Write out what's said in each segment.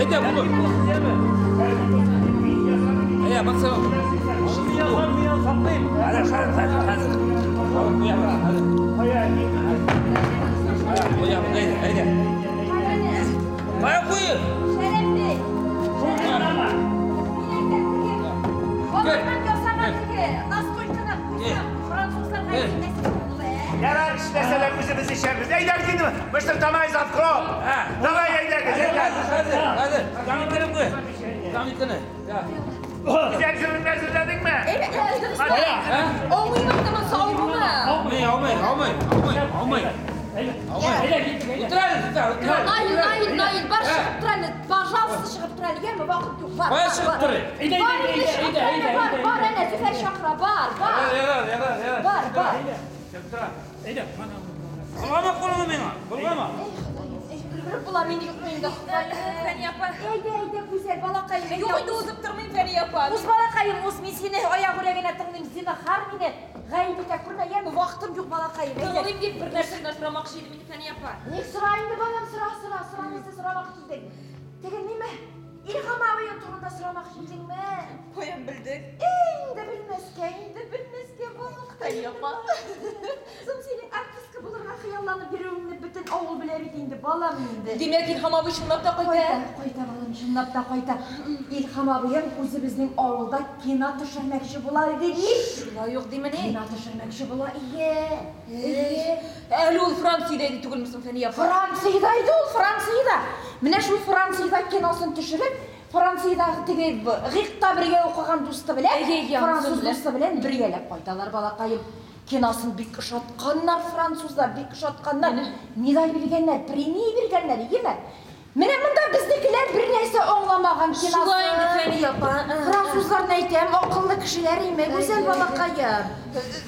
Әйдә, булыр. Әйдә, баксаң. Хәзер, хәзер, хәзер, хәзер. Алып куябыз, хәзер. Куябыз, әйдә, әйдә. Кая куеп? Шәрәфи! Балалар ясаган теге настольканы куйсам, французларга әйтмәсен булды, ә? Ярар, эшләсәләр үзебез эчәрбез. Әйдәгез инде, мыштыртамайыз открой. Давай, әйдәгез, әйдәгез. Хәзер, хәзер. Замитканы куй. Замитканы. Гүзәл җырыңны әзерләдеңме? Алмыйм инде монысы авырмы? Алмый, алмый, алмый, алмый, алмый. Алмый. Утыр әле, утыр, утыр. Наил, Наил, Наил, бар чыгып тор әле. Пожалуйста, чыгып тор әле, яме, вакыт юк. Бар, Кая бар, чыгып бар. тор? Бар инде, чыгып тор әле, бар, бар әнә, Зөфәр чакыра, бар, бар. Ярар, ярар, ярар. Бар, бар. Чыгып тора. Болгама кулыңны миңа, болгама. Эй, Ходаем, эй, өлгереп була, мин юкмы инде, Ходаем. Фәния апа. Әйдә, әйдә, Гүзәл, балакаем, әйдә. Юк инде узып тормыйм, Фәния апа. Уз, балакаем, уз, мин сине аягүрә генә тыңлыйм, зинһар мине гаеп итә күрмә, яме, вакытым юк, балакаем, әйдә. Тыңлыйм дип бер нәрсә генә сорамакчы идем инде, Фәния апа. Ник сора инде, балам, сора, сора, сора, нәрсә сорамакчы идең? Теге ниме? Илһам абыең турында сорамакчы идеңме? Каян белдең? Инде белмәскә, инде белмәскә, балакаем. Фәния апа. Соң синең артистка булырга хыялланып йөрүеңне бөтен авыл белә бит инде, балам инде. Димәк, Илһам абый чынлап та кайта. Кайта, кайта, балам, чынлап та кайта. Илһам абыең үзебезнең авылда кино төшермәкче була иде бит. Шулай ук димени? Кино төшермәкче була, ие. Ие. Әле ул Франциядә иде түгелме соң, Фәния апа? Франциядә иде ул, Франциядә. Менә шул Франциядә киносын төшереп, Франциядәге теге ГИКта бергә укыган дусты белән, Әйе, әйе, француз анысы белән. дусты белән бергәләп кайталар, балакаем. Киносын бик ошатканнар французлар, бик ошатканнар. Медаль биргәннәр, премия биргәннәр, иеме? Менә монда безнекеләр бер нәрсә аңламаган киносын. Шулай инде, Фәния апа. Французларны әйтәм, акыллы кешеләр име, Гүзәл балакаем.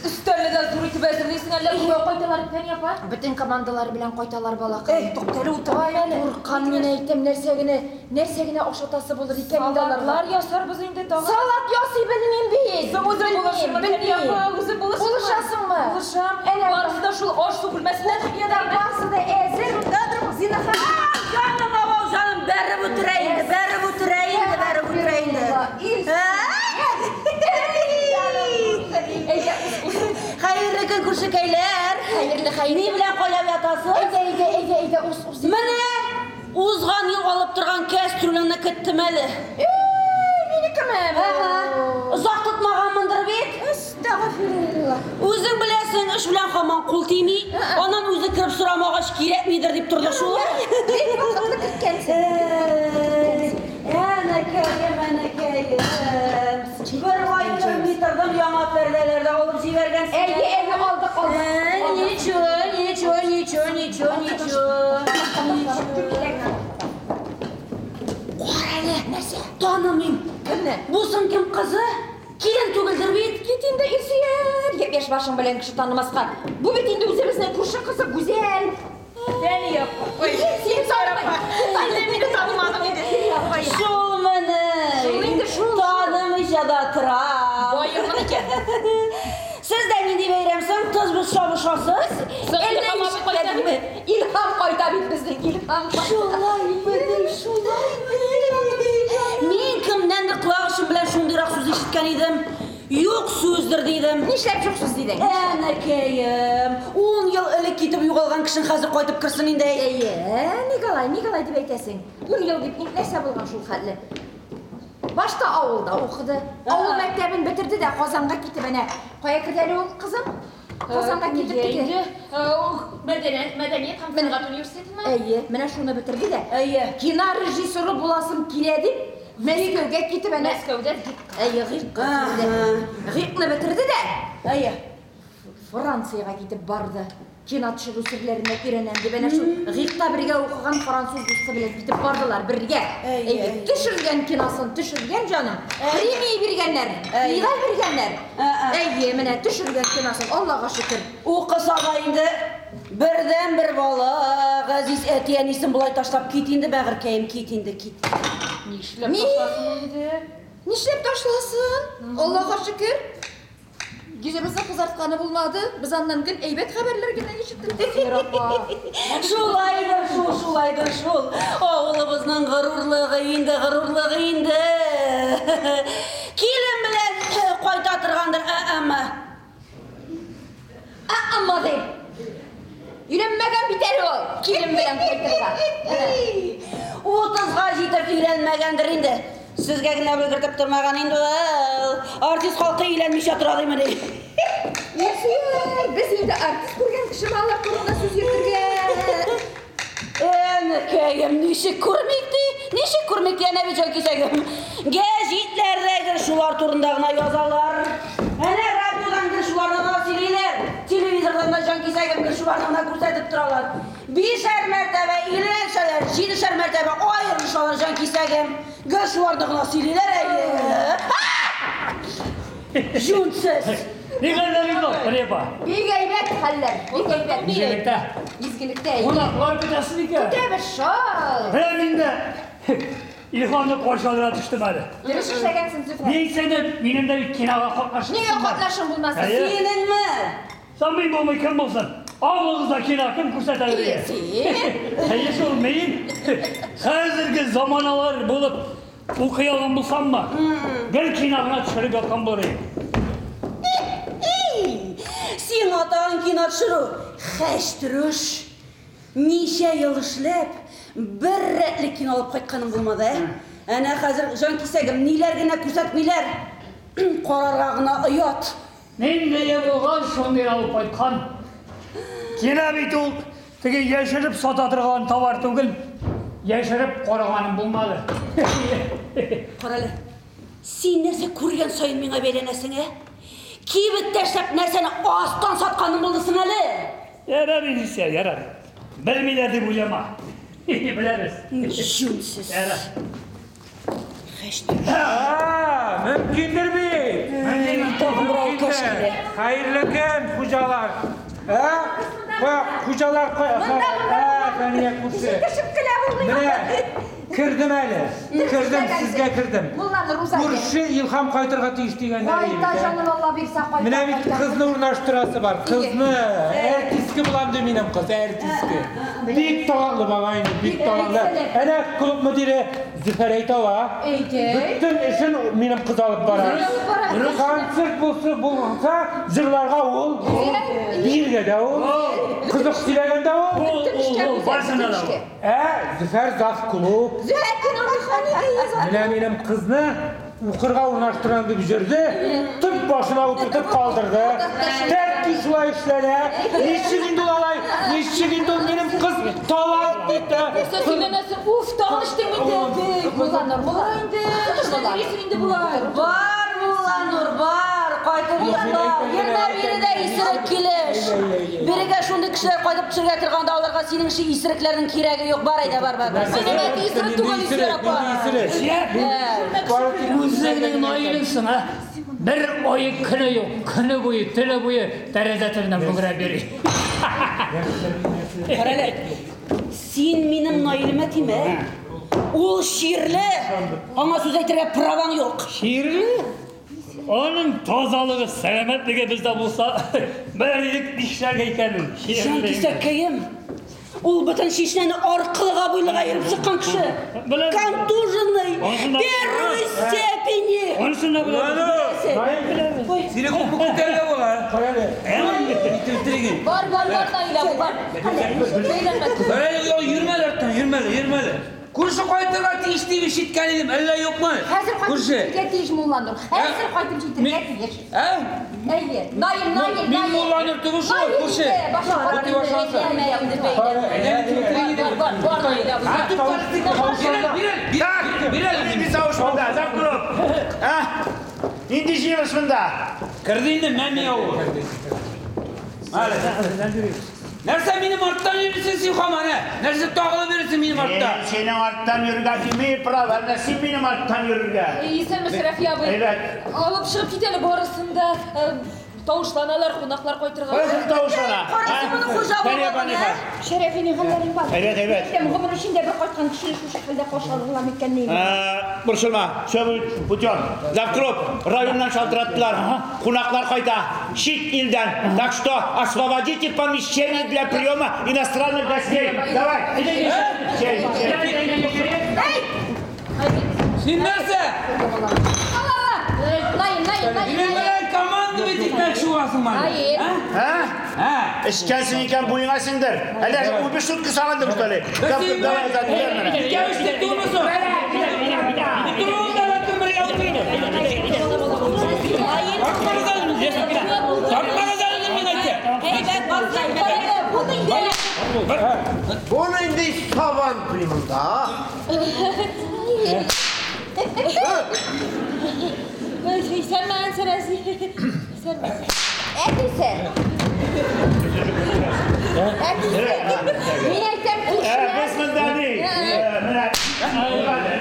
Өстәлне дә зур итеп әзерлисең әллә кая кайталар, Фәния апа? Бөтен командалары белән кайталар, балакаем. Эй, туктале, утырам әле. Куркам мин әйтәм, нәрсә генә, нәрсә генә ашатасы булыр икән инде аларга. Салатлар ясарбыз инде тагын. Салат ясый белмим бит. Соң үзем Белмим, булышырмын, Фәния белмим. апа, үзем булышырмын. Булышасыңмы? Булышам. Әнә, Барысы да шул аш-су бүлмәсендә. кухняда барысы да әзер. Зинһар. Җаным, абау, җаным, бәреп үтерә инде, бәреп үтерә инде, бәреп үтерә инде. Әйдә, уз, уз. Хәерле көн, күршекәйләр. Хәерле, хәерле. Ни белән кайлап ятасыз? Әйдә, әйдә, әйдә, әйдә, уз, уз. Менә узган ел алып торган кәстрүлеңне көттем әле. Эй, минекеме? Озак тотмаганмындыр бит. Әстәгъфирулла. Үзең беләсең, эш белән һаман кул тими. Аннан үзе кереп сорамагач кирәкмидер дип торды шул. Бик вакытлы керткәнсең. Әнәкәем, әнәкәем. Бер ай керми тордым, яңа пәрдәләр дә алып җибәргәнсең. Әйе, әйе, алдык, алдык. Ничего, ничего, ничего, ничего, ничего. Кара әле, Нәрсә? танымыйм. Кемне? Бусын кем кызы? Килен түгелдер бит. Кит инде, Илсөяр. Япь-яшь башың белән кеше танымаска. Бу бит инде үзебезнең күрше кызы Гүзәл. Фәния апа. Ой, Син танымый. Әллә мине танымадың инде, Фәния апа. Шул менә. Шул инде, шул. Танымыйча да торам. Баермын икән. Сез дә нинди бәйрәм соң? Тоз боз чабышасыз? Соң Әллә Илһам абый кайта ишетмәдеңме? Илһам кайта бит безнең, Илһам кайта. Шулаймыни, шулаймыни. Мин кемнәндер колак очым белән шундыйрак сүз ишеткән идем. Юк сүздер дидем. Нишләп юк сүз дидең? Әнәкәем, 10 ел элек китеп югалган кешең хәзер кайтып керсен инде. Әйе, Николай, Николай дип әйтәсең. 10 ел дип нәрсә булган шул хәтле? Башта авылда укыды. Авыл мәктәбен бетерде дә Казанга китеп әнә. Кая керде әле ул кызым? Казанга китеп теге. Мәдәният һәм сәнгать университетына. Әйе, менә шуны бетерде дә. Әйе. Кино режиссеры буласым килә дип, Мәскәүгә китеп әнә. Мәскәүдә ГИК. Әйе, ГИКка китте. ГИКны бетерде дә. Әйе. Франциягә китеп барды. Кино төшерү серләренә өйрәнәм дип әнә шул ГИКта бергә укыган француз дусты белән китеп бардылар бергә. Әйе, Әйе, әйе. төшергән киносын төшергән җаным. Премия биргәннәр, Әйе. медаль биргәннәр. Ә-ә. Әйе, менә төшергән киносын, Аллага шөкер. Укыса да инде бердән бер бала, газиз әти-әнисен болай ташлап кит инде, бәгырькәем, кит инде, кит. Нишләп Ми- ташласын инде? Нишләп ташласын? Аллага шөкер. Йөзебезне кызартканы булмады. Без аннан гел әйбәт хәбәрләр генә ишеттек, Зөфәр апа. Шулайдыр шул, шулайдыр шул. Авылыбызның горурлыгы инде, горурлыгы инде. Килен белән кайта торгандыр, ә, әмма. Ә, әмма ди. Өйләнмәгән бит әле ул, килен белән кайтырга. 30-га җитеп өйләнмәгәндер инде. Сезгә генә белгертеп тормаган инде ул. Артист халкы өйләнмичә тора димени. Илсөяр, без инде артист күргән кеше балалар турында сүз йөртергә. Әнекәем, ничек күрмик ди? Ничек күрмик ди, әнә бит җанкисәгем. Гәҗитләрдә гел шулар турында гына язалар. Әнә радиодан гел шуларны гына сөйлиләр. Телевизордан да җанкисәгем гел шуларны гына күрсәтеп торалар. Бишәр мәртәбә өйләнешәләр, җидешәр мәртәбә аерылышалар җанкисәгем. Гел шуларны гына сөйлиләр, әйе. Җүнсез. Ни хәлләр инде, Репа? Бик әйбәт хәлләр, бик әйбәт. Изгелектә. Изгелектә. әйе. Кунаклар көтәсез икән. Көтәбез шул. Менә мин дә Илһамны каршы алырга төштем әле. Дөрес эшләгәнсең, Зөфәр. Ни әйтсәң дә, минем дә бит кинога катнашым. Нигә катнашың булмасын? Әйе. Синеңме? Соң мин булмый кем булсын? Авылыгызда кино кем күрсәтә Әйе, дигән. син. Әйе шул мин. Хәзерге заманалар булып укый алган булсаммы, гел кино гына төшереп яткан булыр идем. Эй, син атаң кино төшерү, хәчтерүш. Ничә ел эшләп, бер рәтле кино алып кайтканым булмады, ә? Әнә хәзер җанкисәгем ниләр генә күрсәтмиләр. Карарга гына оят. Ниндие булган, шундый алып кайткан. Кино бит ул теге яшереп сата торган товар түгел. Яшереп караганым булмады. Карале, син нәрсә күргән саен миңа бәйләнәсең, ә? Кибеттә эшләп нәрсәне астан сатканың булды соң әле? Ярар инде, ярар. Белмиләр дип уйлама. Беләбез. Җүнсез. Ярар. Хәчтерүш. А, мөмкиндер бит. Тагын бер алкаш килә. Хәерле көн, хуҗалар. Ә? Кая, хуҗалар кая? Монда, монда, Ә, Фәния күрше. Җитешеп кенә булмый. Менә кердем әле. Кердем, сезгә кердем. Мулланур уза. Күрше Илһам кайтырга тиеш дигәннәр Кайта иде. җаным, Алла бирсә, кайта. Менә бит кайта. кызны урнаштырасы бар. Кызны әртиске булам ди минем кыз, әртиске. Бик талантлы бала инде, бик талантлы. Әнә клуб мөдире Зөфәр әйтә ала. Әйтә. Бөтен эшен минем кыз алып бара. Концерт булса, булса, җырларга ул, биергә дә ул, кызык сөйләгәндә ул. Ул, ул, ул, барысында да ул. Ә, Зөфәр зав клуб. Зөфәр кино Менә минем кызны укырга урнаштырам дип йөрде, төп башына утыртып калдырды. Тәрки шулай эшләнә. Ничек инде ул алай? Ничек инде ул минем кыз талант бит. Нәрсә сөйләнәсең? Уф, тагын эчтең инде. Мулланур, Була инде. Йөрисең инде болай. Бар, Мулланур, бар, кайтып йокла. Йөрмә биредә исерек килеш. Бирегә шундый кешеләр кайтып төшергә торганда аларга синең ише исерекләрнең кирәге юк. Бар әйдә, бар, бар, бар. Минем әти исерек түгел, Илсөяр апа. Үзеңнең Наилеңсең, ә? Бер ай көне юк, көне буе, төне буе тәрәзә төбеннән күгрәп йөри. Карале, син минем Наилемә тимә. Ул чирле. Аңа сүз әйтергә праваң юк. Чирле? Аның тазалыгы, сәламәтлеге бездә булса, бер идек нишләргә икәнен. Җанкисәккәем. Ул бөтен Чечняны аркылыга буйлыга йөреп чыккан кеше. Беләм. Контуженный. Анысын да- Первой степени. Анысын да беләбез. Ой, Сине күпме күтәргә була? Карале. Итеп Бар, бар, бар, Наилә, бар. Бәйләнмә. Бәрәй, йөрмәле арттан, йөрмәле, йөрмәле. Күрше кайтырга тиеш дип ишеткән идем, әллә юкмы? Хәзер кайтып Күрше. җитәргә тиеш Мулланур. Хәзер кайтып җитәргә тиеш. Ә? Әйе. Наил, Наил, Мин Наил. Мулланур түгел шул, Наил күрше. инде, башы Бу дип ашалса. Бар, бар, бар, Наилә. Бирәл, бирәл, Так, бирәл. нинди тавыш монда, завклуб? А? Нинди җыелыш монда? Керде инде мәми авыл. Әле. Нәрсә минем арттан йөрисең син һаман, ә? Нәрсә тагылып йөрисең минем артта? Мин синең арттан йөрергә имею право, әллә син минем арттан йөрергә? Исәнме, Шәрәфи абый. Әйбәт. Алып чыгып кит әле барысын да. Тавышланалар, кунаклар кайтырга. Кайсы тавышлана? Карасы моны хуҗа булган, ә? Шәрәфи, ни хәлләрең бар? Әйбәт, әйбәт. Әйтәм, гомер эчендә бер кайткан кешене шушы хәлдә каршы алырга микән ни? Борчылма, все будет путем. Завкруг районнан шалтыраттылар. Кунаклар кайта. Чит илдән. Так что освободите помещение для приема иностранных гостей. Давай. Чәй, чәй. Син нәрсә? Лаем, лаем, лаем. Минем белән командовать итмәкче буласың мана. Әйе. Ә? Ә? Эчкәнсең икән, буеңа сеңдер. Әллә 15 сутка сагындың, что ли? Син Давай, давай, Икәү эштә түгелме соң? Утыруын да бәлкем бергә утырып. Тартмагыз әле мине. Тартмагыз әле мин әйтәм. Әйбәт, бассаң, Бу инде. Бу нинди сабан туе монда? Исәнме, Әнсәрәзи. Исәнме. Әтисе. Әтисе. Мин әйтәм, күршеләр. Без монда ни? Менә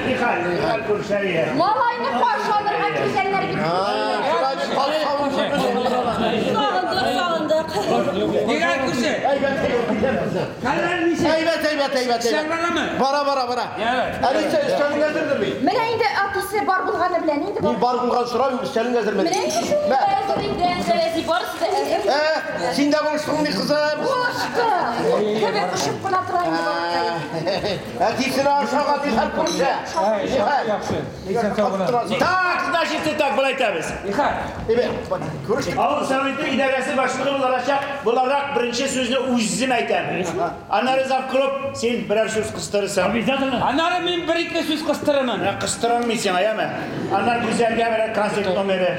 Нихәл, нихәл күршеләр. Малайны каршы алырга килгәннәр бит. Шулай бит халык савын Сагындык, сагындык. Нигә күрше? Әйбәт, әйбәт. Хәлләр ничек? Әйбәт, әйбәт, әйбәт. Эшләр барамы? Бара, бара, бара. Ярар. Әнисе, өстәлең әзерме? Менә инде әтисе бар булганы белән инде Мин бар. бар булган сорау, өстәлең әзерме? Менә инде шул. Мә. Әзер инде, Әнсәрәзи, барысы да әзер. Ә, син дә булыштың ни, кызым? Булышты. Кебек очып кына тора инде балакай. Әтисенә ашаган нихәл күршә. Нихәл? Яхшы. Исән сау гына. Так, значит, так, болай итәбез. Нихәл? Әйбәт, күрештек. Авыл советы идарәсе башлыгы буларак беренче сүзне үзем әйтәм. Аннары завклуб, син берәр сүз кыстырырсың. Обязательно. Аннары мин бер-ике сүз кыстырырмын. Менә кыстырам мин сиңа, яме? Аннары Гүзәлгә берәр концерт номеры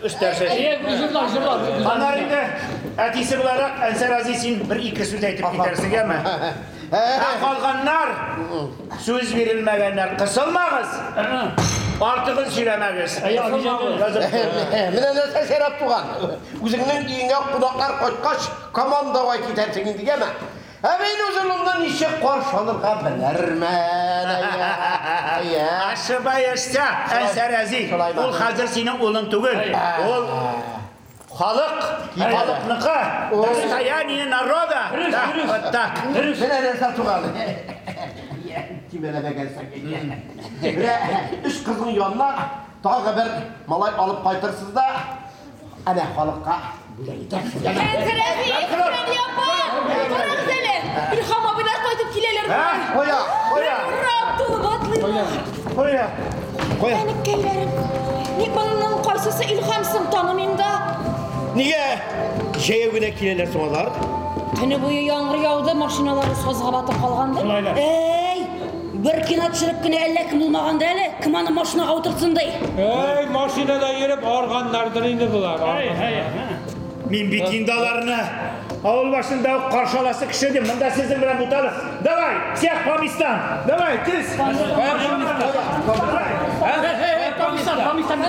өстәрсең. Җырлар, җырлар. Аннары инде әтисе буларак Әнсәр Азиз син бер-ике сүз әйтеп китәрсең, яме? Ә калганнар сүз бирелмәгәннәр, кысылмагыз. Артыгын сөйләмәгез. Язып. Менә нәрсә Шәрәф туган. Үзеңнең өеңә кунаклар кайткач, командага китәрсең инде, яме? Ә мин үземне ничек каршы алырга белермен. Әйе. Ошибаешься, Әнсәр Азиз. Шулай Ул хәзер синең улың түгел. Ул халык, халыкныкы. Достояние народа. Да, вот так. Менә нәрсә туган. Тимәләмәгәнсең. Менә өч кызның янына тагы бер малай алып кайтырсыз да, әнә халыкка бүләк итәрсез. Әнсәрәзи, Фәния апа, карагыз әле. Илһам абыйлар кайтып киләләр. Куя, куя. Урам тулып атлыйлар. Куя. Куя. Әнеккәйләрем. Ник моның кайсысы Илһам соң танымыйм да. Нигә җәяү генә киләләр соң алар? Төне буе яңгыр яуды, машиналары сазга батып калгандыр. Шулайлар. Әй, бер кино төшереп кенә әллә кем булмаганда әле, кем аны машинага утыртсын ди. Эй, машинада йөреп арганнардыр инде болар. Мин бит инде аларны авыл башында ук каршы аласы кеше идем. Монда сезнең белән буталып. Давай, всех по местам. Давай, тиз. Давай. По местам, по местам.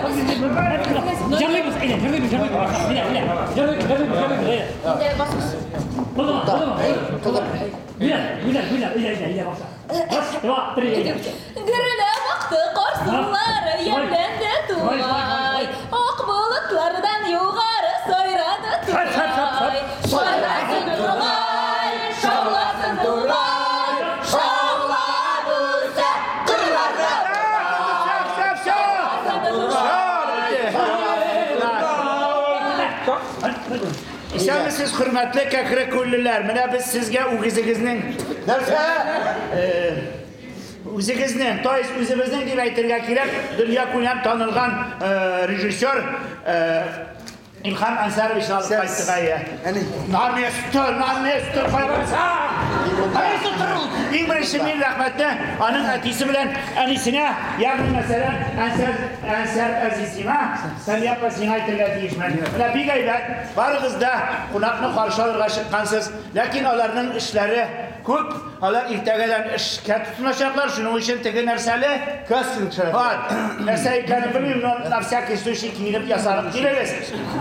Җырлыйбыз, әйдә, җырлыйбыз, җырлыйбыз. Әйдә, әйдә. Җырлыйбыз, җырлыйбыз, җырлыйбыз. Инде басыгыз. Булдымы, булдымы? Гүзәл, Гүзәл, Гүзәл, әйдә, әйдә, әйдә, башла. Раз, два, три, әйдә. Гөрләп акты кар сулары, ямьләнде тугай. Ак болытлардан югары сайрады тургай. Шауласын тургай, шауласын тургай, шаулап үсә кырларда. Все, все, все. Исәнмесез, хөрмәтле кәкре-күллеләр. Менә без сезгә үгезегезнең Нәрсә? Үзегезнең, то есть үзебезнең дип әйтергә кирәк, дөнья күләм танылган режиссер Илһам Ансаровичны алып кайттык әйе. На место, на место, кайбарсаң! Кайсы тору? Иң беренче мин рәхмәтне аның әтисе белән әнисенә, ягъни мәсәлән, Әнсәр Азизима, Сания апа сиңа әйтергә тиешмен. Менә бик әйбәт, барыгыз да кунакны каршы алырга чыккансыз, ләкин аларның эшләре күп. Алар иртәгәдән эшкә тотыначаклар. Шуның өчен теге нәрсәле Кастинг шәрәф. Вот, нәрсә икәнен белмим, но на всякий случай киенеп ясанып килегез.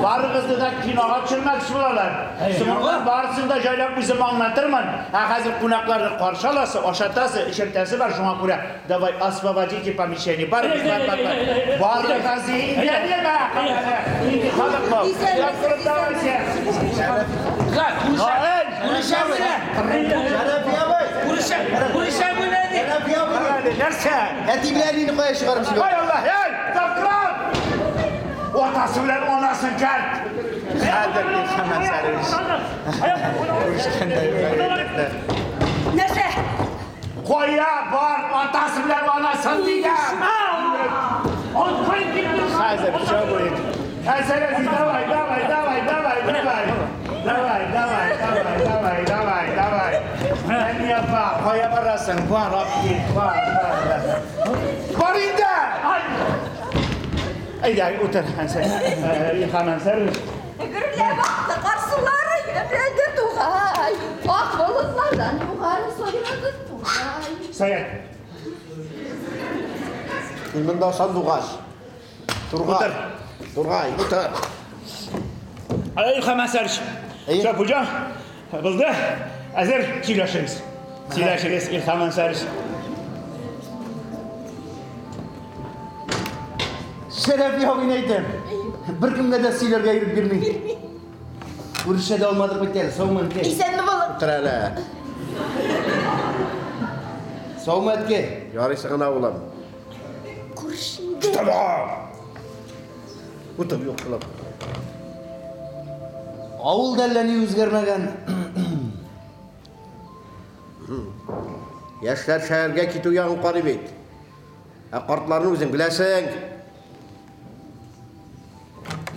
Барыгызны да кинога төшермәкче булалар. Соңыннан барысын да җайлап үзем аңлатырмын. Ә хәзер кунакларны каршы аласы, ашатасы, эчертәсе бар, шуңа күрә давай освободите помещение. Бар, бар, бар, бар. Барыгыз инде, инде халык бу. Исәнмесез, Күрешә белә. Шәрәфи абый. Күрешә, күрешә белә ди. Шәрәфи абый. Нәрсә? Әти белән әнине кая чыгарып җибәр? Ай Алла, эй, Завкран! Атасы белән анасын кәрт! Хәзер Илһам Әнсарович. Нәрсә? Кая бар атасы белән анасын дигән! Хәзер, все будет. Хәзер, давай, давай, давай, давай, давай. Давай, давай, давай, давай, давай, давай. Әни апа, кая барасың? Бар, алып кит, бар, бар, бар. Бар инде! Әйдә, утыр, Әнсәр. Илһам Әнсәрович. Гөрләп акты кар сулары, ямьләнде тугай. Ак болытлардан югары сайрады тургай. Саят. Мин монда сандугач. Тургай. Утыр. Тургай, утыр. Илһам Әнсәрович. Әйе. Все, Пуҗа, булды. Әзер сөйләшегез. Сөйләшегез, Илһам Әнсәрович. Шәрәфи абыйны әйтәм. Беркемгә дә сөйләргә ирек бирми. Күрешә дә алмадык бит әле. Саумы, әнкәй? Исәнме балам? Утыр әле. Саумы, әткәй? Ярыйсы гына улым. Күршеңдә. Утыр, юк кылып. Авыл да әллә ни үзгәрмәгән. Яшьләр шәһәргә китү ягын карый бит. Ә картларны үзең беләсең.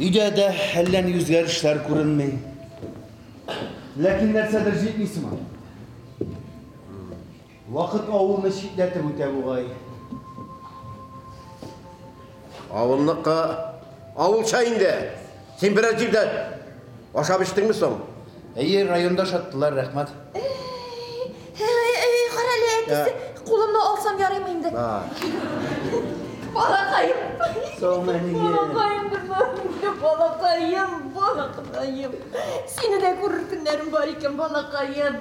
Өйдә дә әллә ни үзгәрешләр күренми. Ләкин нәрсәдер җитми сыман. Вакыт авылны читләтеп үтә бугай. Авылныкы авылча инде. Син берәр җирдә ашап эчтеңме соң? Әйе, районда ашаттылар, рәхмәт. Эй, кара әле, әтисе, кулымны алсам ярыймы инде? Балакаем. Саумы, әнием. Балакаем, балакаем, балакаем. Сине дә күрер көннәрем бар икән, балакаем.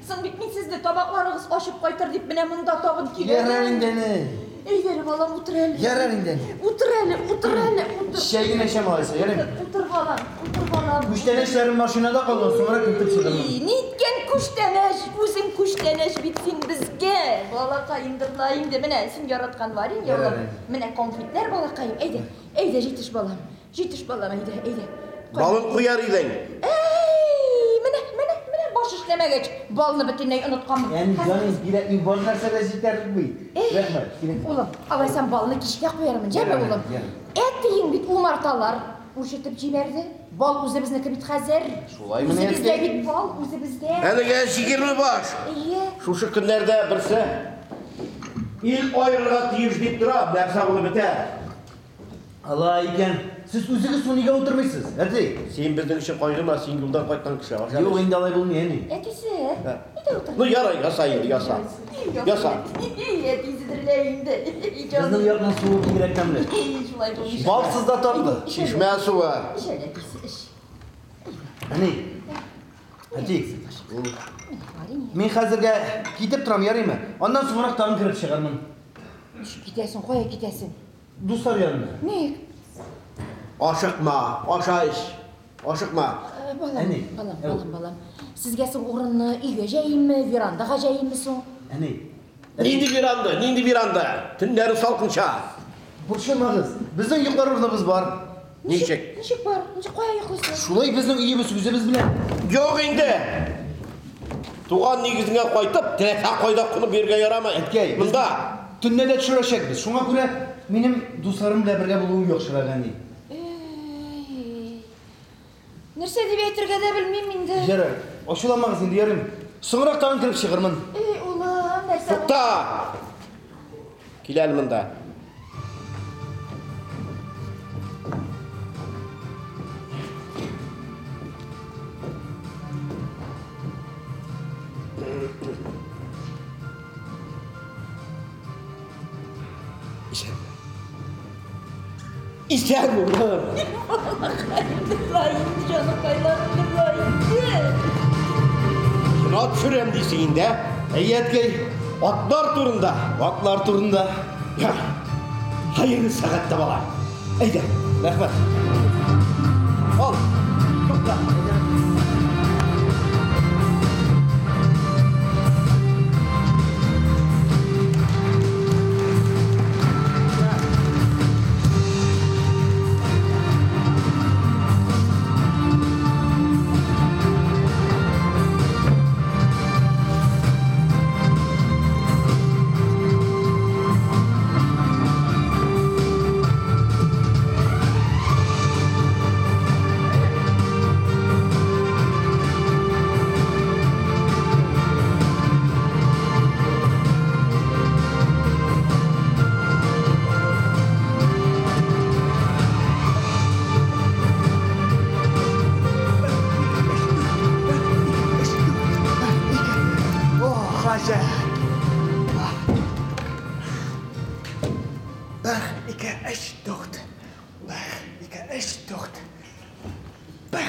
Соң бит мин сезне табакларыгыз ачып кайтыр дип менә монда табын килгән. Ярар инде, әни. Әйдә, балам, утыр әле. Ярар инде, әни. Утыр әле, утыр әле, утыр. Чәй генә эчәм алайса, ярыймы? Утыр, балам, утыр, балам. Күчтәнәчләрем машинада калган, соңрак кертеп чыгармын. Ий, Ниткән күчтәнәч, үзең күчтәнәч бит син безгә. Балакаемдыр ла инде, менә син яраткан варенье, Ярар улым. инде. Менә конфетлар, балакаем. Әйдә, әйдә, җитеш балам. Җитеш балам, әйдә, әйдә. Балын куяр идең. Әй, менә, менә, менә баш эшләмәгәч, балны бөтенләй онытканмын. Әни, җаным, кирәкми, бар нәрсә дә җитәрлек бит. Рәхмәт, кирәк. Улым, алайсам балны кичкә куярмын, җәме, Ярар, улым? ярар. Әтиең бит умарталар үрчетеп җибәрде. Бал үзебезнеке бит хәзер. Шулаймыни, Үзебездә әткәй? бит бал, үзебездә. Әлегә 20 баш. Әйе. Шушы көннәрдә берсе ил аерырга тиеш дип тора, нәрсә булып бетә. Алай икән. Сез үзегез су нигә утырмыйсыз, әти? Син безнең өчен кайгырма, син юлдан кайткан кеше. Аша Юк, бер. инде алай булмый, әни. Әтисе, әйдә утыр. Ну ярай, яса инде, яса. Яса. Әтиседер лә инде. Безнең якның суы бигрәк тәмле. Шулай булмый. Балсыз да татлы. Чишмә суы. Эч әле, әтисе, эч. Әни. Әти, мин хәзергә китеп торам, ярыймы? Аннан соңрак тагын кереп чыгармын. Ничек китәсең, кая китәсең? Дуслар янына. Ник? Ашыкма, аша эч. Ашыкма. Балам, Әни, балам, әү. балам, балам. Сезгә соң урынны өйгә җәйме, верандага җәйме соң? Әни, Нинди веранда, нинди веранда? Төннәре салкынча. борчылмагыз. Безнең йоклар урыныбыз бар. Ничек? Ничек бар? Ничек кая йоклыйсың? Шулай безнең өебез үзебез белән. Юк инде. Туган нигезеңә кайтып, теләсә кайда кунып йөрергә ярамый. Әткәй, без монда. Төнлә дә төшерәчәкбез. Шуңа күрә минем дусларым белән бергә булуым яхшырак, әни. Эй, Нәрсә дип әйтергә дә белмим инде. Ярар, ачуланмагыз инде, ярыймы? Соңрак тагын кереп чыгармын. Эй, улым, нәрсә? Тукта! Кил әле монда. Исән улым. Кино төшерәм дисең инде. Әйе, әткәй. Атлар турында. Атлар турында. Ярар. Хәерле сәгатьтә, балам. Әйдә. Рәхмәт. Ал. Тукта. О, гаҗәп! Бер, ике, өч, дүрт. Бер, ике, өч, дүрт. Бер,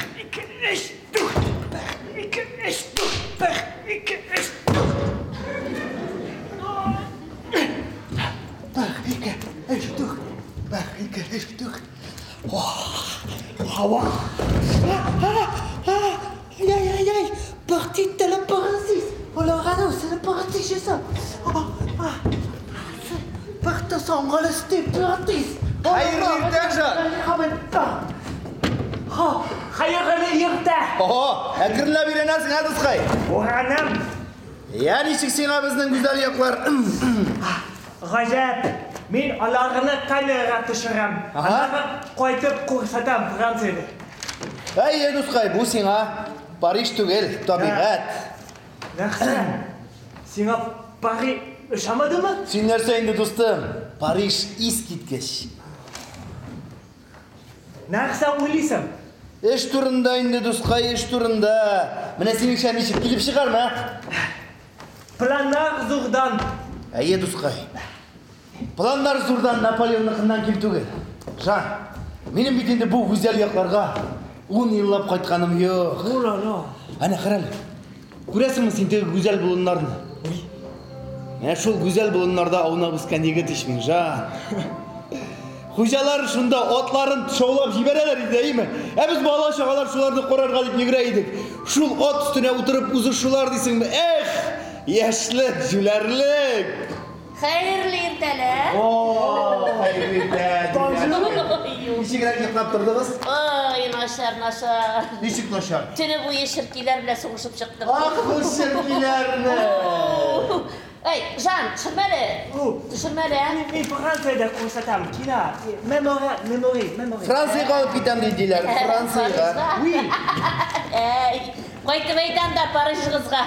ике, өч, дүрт. Бер, ике, өч, дүрт. Бер, ике, өч, дүрт. Бер, ике, өч, дүрт. Бер, ике, өч, дүрт. О, һава. Ay, ay, ay, partite la parasis. Olorano, c'est le paratis, ça. Parta son, releste, paratis. Хәерле иртә, Жан. Хәерле иртә. Ого, әкренләп өйрәнәсең, ә, дускай? Ураным. Я, ничек сиңа безнең гүзәл яклар? Гаҗәп. Мин аларны камерага төшерәм. Аннары кайтып күрсәтәм Франциядә. Әйе, дускай, бу сиңа Париж түгел, табигать. Нәрсә? Сиңа Париж ошамадымы? Син нәрсә инде, дустым? Париж искиткеч. Нәрсә уйлыйсың? Эш турында инде, дускай, эш турында. Менә синеңчә ничек килеп чыгармы, ә? Планнар зурдан. Әйе, дускай. Планнар зурдан, Наполеонныкыннан ким түгел. Жан, минем бит инде бу гүзәл якларга 10 еллап кайтканым юк. О-ла-ла. Әнә, кара әле. Күрәсеңме син теге гүзәл болыннарны? Менә шул гүзәл болыннарда аунап үскән егет ич мин, Жан. Хуҗалар шунда атларын шаулап җибәрәләр иде, әйеме? Ә без бала чагалар шуларны карарга дип йөгерә идек. Шул ат өстенә утырып узышулар дисеңме? Эх, яшьлек, җүләрлек. Хәерле иртәләр. О, хәерле иртә. Ничегрәк йоклап тордыгыз? Ой, начар, начар. Ничек начар? Төне буе черкиләр белән сугышып чыктым. Ах, бу черкиләрне! Эй, Жан, төшермә әле. Төшермә әле, ә? Мин Франциядә күрсәтәм, кино. Мемори, мемори, мемори. Франциягә алып китәм диделәр, Франциягә. Әй, кайтып әйтәм дә Парижыгызга.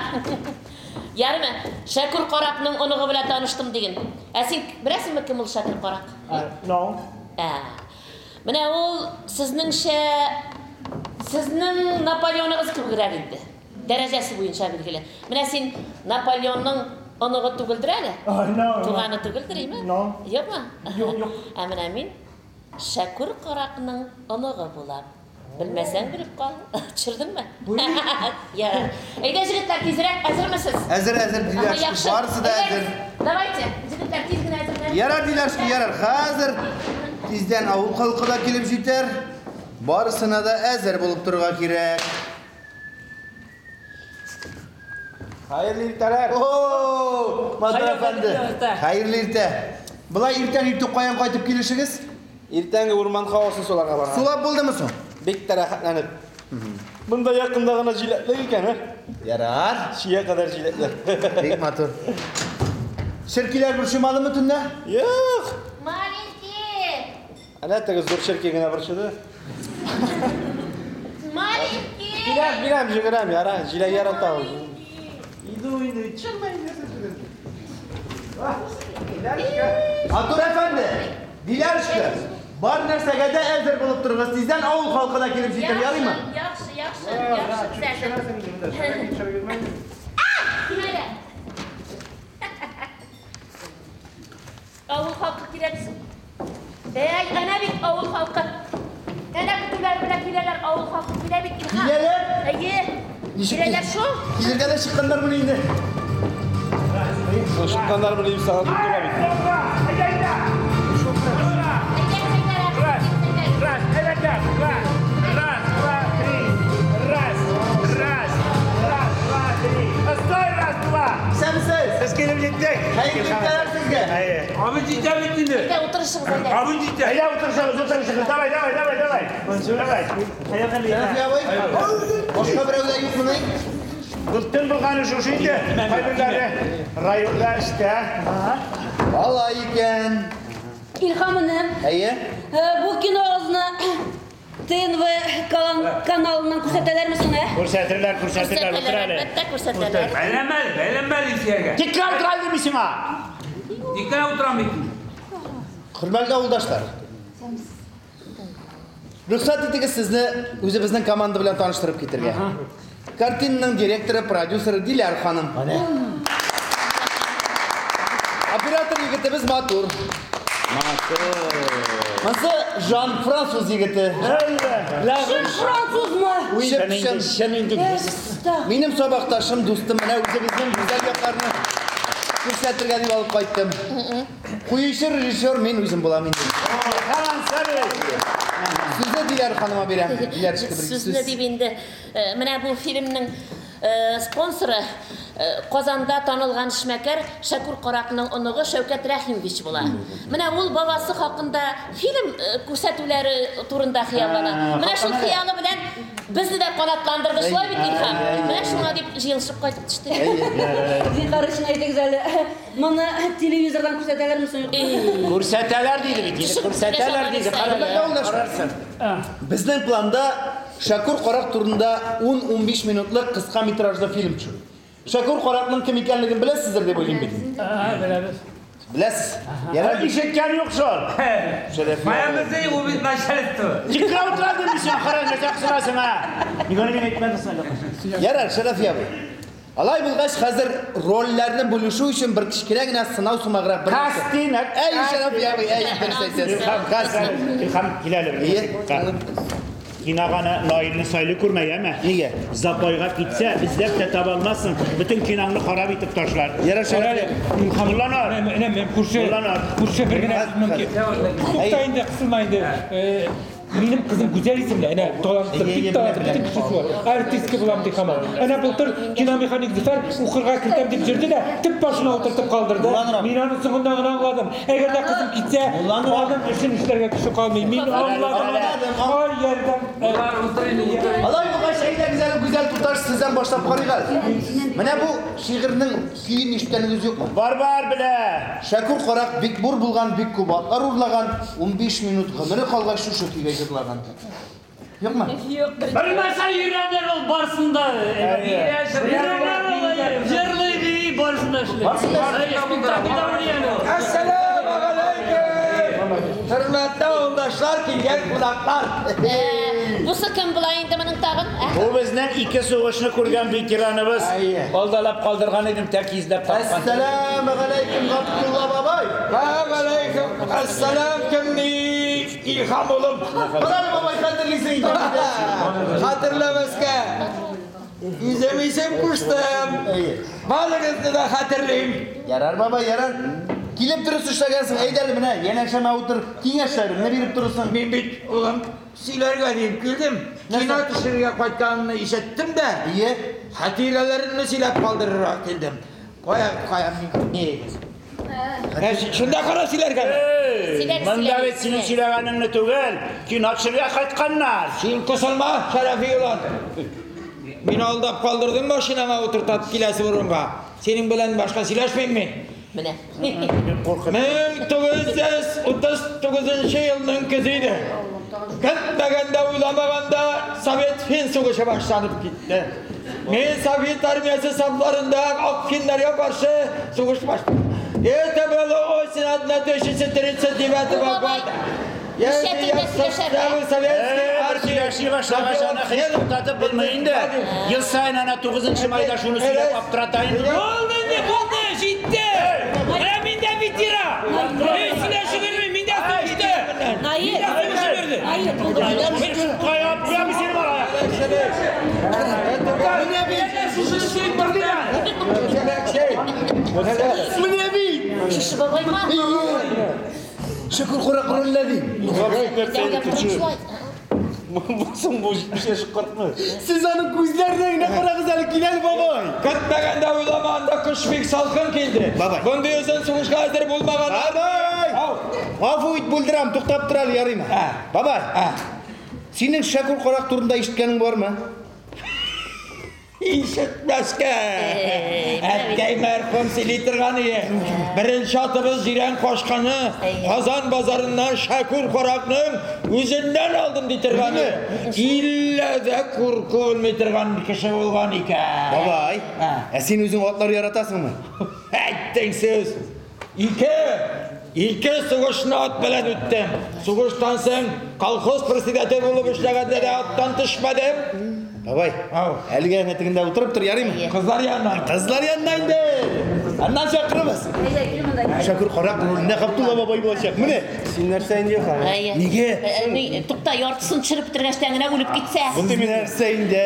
Ярымы, Шәкүр каракның оныгы белән таныштым диген. Ә син беләсеңме кем ул Шәкүр карак? No. Ә. Менә ул сезнеңчә, сезнең Наполеоныгыз кебегрәк инде. Дәрәҗәсе буенча билгеле. Менә син Наполеонның оныгы түгелдер әле? No. Туганы түгелдер, име? No. Юкмы? Юк, юк. Ә менә мин Шәкүр каракның оныгы булам. Белмәсәң белеп кал. Төшердеңме? Ярар. Әйдә, җегетләр, тизрәк әзермесез? Әзер, әзер, Диләршка, барысы да әзер. Давайте, җегетләр, тиз генә әзерләнегез. Ярар, Диләршка, ярар. Хәзер тиздән авыл халкы да килеп җитәр. Барысына да әзер булып торырга кирәк. Хәерле иртәләр. О, Матур әфәнде. Хәерле иртә. Болай иртән иртүк каян кайтып килешегез? Иртәнге урман һавасын суларга барган. Сулап булдымы соң? Бик тә рәхәтләнеп. Монда якында гына җиләклек икән, ә? Ярар. Чия кадәр җиләкләр. Бик матур. Черкиләр борчымадымы төнлә? Юк. Маленький. Әнә теге зур черки генә борчыды. Маленький. Киләм, киләм, җигерәм, яра, җиләк ярата ул. Иду, иду, чырмай, Матур әфәнде, Диләршка, бар нәрсәгә дә әзер булып торыгыз. Тиздән авыл халкы да килеп җитәр, ярыймы? Яхшы, яхшы, яхшы, Килә. Авыл халкы килә дисең. Әй, әнә бит авыл халкы. Әнә көтүләр белән киләләр, авыл халкы килә бит, Илһам. Киләләр? Әйе. Ничек Киләләр шул. Килергә дә чыкканнар моны инде. Чыкканнар белән сәгать утыра бит. Раз, раз, әйбәтләп, раз, раз, два, три, раз, раз, раз, два, три. Стой, раз, два. Исәнмесез. Без килеп җиттек. Хәерле иртәләр сезгә. Әйе. Абый җитә бит инде. Әйдә, утырышыгыз, әйдә. Абый җитә. Әйдә, утырышыгыз, утырышыгыз. Давай, давай, давай, давай. Давай. Шәрәфи абый, башка берәү дә юкмыни? Төн булганы шушы инде. Кайберләре районда эштә. Алай икән. Илһам энем, Әйе. бу киногызны ТНВ каналыннан күрсәтәләрме соң, ә? Күрсәтерләр, күрсәтерләр, утыр Күрсәтәләр, әле. әлбәттә, күрсәтәләр. Бәйләнмә әле, бәйләнмә әле Илсөяргә. Тик кенә утыра әле дим сиңа. Тик кенә утырам бит. Хөрмәтле авылдашлар. Рөхсәт итегез сезне үзебезнең команда белән таныштырып китергә. Картинаның директоры, продюсеры Диляр ханым. Оператор егетебез Матур. Матур. Монысы Жан француз егете. Чын французмы? Уйлап төшәм. Чын инде. Минем сабакташым, дустым, менә үзебезнең гүзәл якларны күрсәтергә дип алып кайттым. Куючы режиссер мин үзем булам инде. Сүзне Диляр ханыма бирәм. Диляр бер Сүзне сүз. дип инде. Менә бу фильмның спонсоры Казанда танылган эшмәкәр Шәкүр Каракның оныгы Шәүкәт Рәхимович була. Менә ул бабасы хакында фильм күрсәтүләре турында хыяллана. Менә шул хыялы белән безне дә канатландырды, шулай бит, Илһам? Менә шуңа дип җыелышып кайтып төштек. Зинһар өчен әйтегез әле, моны телевизордан күрсәтәләрме соң? Күрсәтәләр диде бит. Күрсәтәләр диде. Авылдашлар, Безнең планда Шәкүр Карак турында 10-15 минутлык кыска метражлы фильм төшерү. Шәкүр Каракның кем икәнлеген беләсездер дип уйлыйм бит. Беләбез. Беләсез. Ярар. Ишеткән юк шул. Шәрәфи Кая абый. безне ул бит начальство. Тик кенә утыра дим сиңа, кара, нәрсә кысыласың, а? Ник аны мин әйтмәдем соң әле? Ярар, Шәрәфи абый. Алай булгач, хәзер рольләрне бүлешү өчен бер кечкенә генә сынау сымаграк бер. Кастинг. Әй, Шәрәфи абый, әй, дөрес әйтәсез. Илһам, Кастинг. Илһам, кил әле. Ие. Киноганы Наилне сайлый күрмә, яме? Нигә? Запойга китсә, эзләп тә таба алмассың. Бөтен киноңны харап итеп ташлар. Ярар, Шәрәфи абый. Мулланур. Менә мен күрше, Мулланур. күрше бер генә сүз мөмкин. Тукта инде, кысылма инде. Минем кызым Гүзәл исемле, әнә талантлы, бик талантлы, бөтен кешесе бар. Артистка булам ди һаман. Әнә былтыр киномеханик Зөфәр укырга кертәм дип йөрде дә, төп башына утыртып калдырды. Мин аны соңында гына аңладым. Әгәр дә кызым китсә, аның эшен эшләргә кеше калмый. Мин аңладым аны. Ай, ярдәм. Булар утыр инде, утыр. Алай булгач, әйдәгез әле, Гүзәл туташ, сездән башлап карыйк әле. Менә бу шигырьнең көен ишеткәнегез юкмы? Бар, бар, белә. Шәкүр Карак бик бур булган, бик күп атлар урлаган, 15 минут гомере калгач шушы көйгә җырлаган. Юкмы? Юк, бер нәрсә өйрәнер ул барысын да. Өйрәнер ул, җырлый, бии, барысын да эшли. Спектакльдә уйный әле ул. Әссәләмү галәйкүм! Хөрмәтле авылдашлар, килгән кунаклар. Бусы кем була инде моның тагын? Ә? Бу безнең ике сугышны күргән ветераныбыз. Алдалап калдырган идем, тәки эзләп тапкан. Әссәләмү галәйкүм, Габдулла бабай. Вә галәйкүм әссәлам, кемни? Илһам улым. Карале бабай, хәтерлисең икән. Хәтерләмәскә. Үзем исем куштым. Барыгызны да хәтерлим. Ярар, бабай, ярар. Килеп дөрес эшләгәнсең, әйдә әле менә, янәшәмә утыр, киңәшләреңне биреп торырсың. Мин бит, улым, сөйләргә дип килдем. Кино төшерергә кайтканны ишеттем дә. Ие. Хатирәләремне сөйләп калдырырга килдем. Кая, кая мин ни? Шунда кара сөйләргә. Сөйләгез, Монда сөйләгез, бит синең сөйләгез. сөйләгәнеңне түгел, кино төшерергә кайтканнар. Син кысылма, Шәрәфи улан. Мин алдап калдырдым машинаңа утыртып киләсе урынга. Синең белән башка сөйләшмим мин. Менә. 1939 елның көзе иде. Көтмәгәндә, уйламаганда Совет-Фин сугышы башланып китте. Мин Совет армиясе сафларында ак финнәргә каршы сугыш башладым. Это было осень 1939 года. Я составы советской армии. Сөйләши башлагач, аны һич туктатып булмый инде. Ел саен ана 9 майда шуны сөйләп аптырата инде. Булды инде, булды, җитте. Менә мин дә ветеран. Мин сөйләшеп йөрмим, мин дә сугышты. Әйе, булды. Кая куям сине бара. Менә бит. Менә бит. Шушы бабаймы? Шәкүр карак ролендә дим. Шулай. Соң бу 70 яшь картмы? Сез аның күзләренә генә карагыз әле, кил әле, бабай. Көтмәгәндә уйламаганда кыш бик салкын килде. Бабай. Мондый озын сугышка әзер булмаганнар. Бабай! Гафу ит, бүлдерәм, туктап тор әле, ярыймы? Бабай. Синең Шәкүр карак турында ишеткәнең бармы? Ишетмәскә. Әткәй мәрхүм сөйли торган иде. Беренче атыбыз Җирән Кашканы Казан базарыннан Шәкүр каракның үзеннән алдым ди торган иде. Иллә дә курку белми торган кеше булган икән. Бабай, ә син үзең атлар яратасыңмы? Әйттең сүз. Ике сугышны ат белән үттем. Сугыштан соң колхоз председателе булып эшләгәндә дә аттан төшмәдем. Бабай, әлегә әнә тегендә утырып тор, ярыймы? Кызлар янына. Кызлар янына инде. Аннан чакырабыз. Әйдә, кил монда. Шәкүр карак ролендә Габдулла бабай булачак. Менә. Син нәрсә инде, хан? Әйе. Нигә? Тукта, яртысын төшереп бетергәч тә генә үлеп китсә. Мондый нәрсә инде.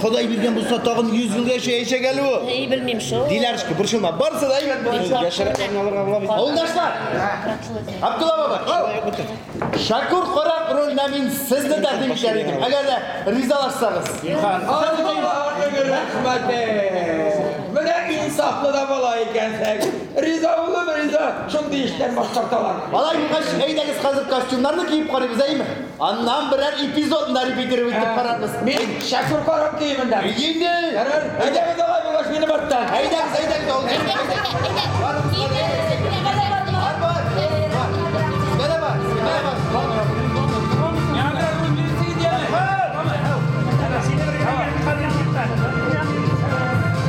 Ходай биргән булса тагын 100 ел яшәячәк әле ул. Эй, белмим шул. Диләршке, борчылма. Барысы да әйбәт булачак. Яшәрәк алырга була бит. Авылдашлар! Абдулла бабай, Шәкүр карак роленә мин сезне тәкъдим итәр идем. Әгәр дә ризалашсагыз. Аллаһның рәхмәте. Менә инсафлы да бала икәнсең. Риза булып, риза. Шундый эштән баш тарталар. Алай булгач, әйдәгез хәзер костюмнарны киеп карыйбыз, әйме? Аннан берәр эпизодны репетировать итеп карарбыз. Мин Шәкүр карак киемендә. Инде. Ярар, әйдәгез алай булгач минем арттан. Әйдәгез, әйдәгез, авылдашлар. Бар, бар. Сезгә дә бар, сезгә дә бар.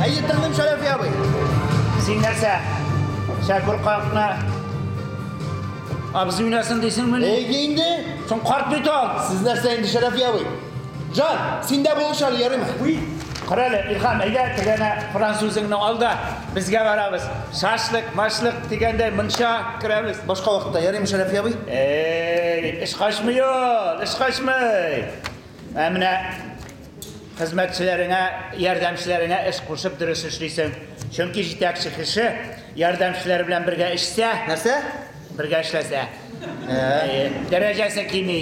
Әйе, тыңлыйм, Шәрәфи абый. Син нәрсә? Шәкүр каракны абзый уйнасын дисеңме? Әйе инде. Соң карт бит ул. Сез нәрсә инде, Шәрәфи абый? Жан, син дә булыш әле, ярыймы? Кара әле, Илһам, әйдә тегене французыңны ал да, безгә барабыз. Шашлык, машлык дигәндәй мунча керәбез. Башка вакытта, ярыймы, Шәрәфи абый? Эй, эш качмый ул, эш качмый. Ә менә хезмәтчеләреңә, ярдәмчеләреңә эш кушып дөрес эшлисең. Чөнки җитәкче кеше ярдәмчеләре белән бергә эшсә, Нәрсә? бергә эшләсә, дәрәҗәсе кими.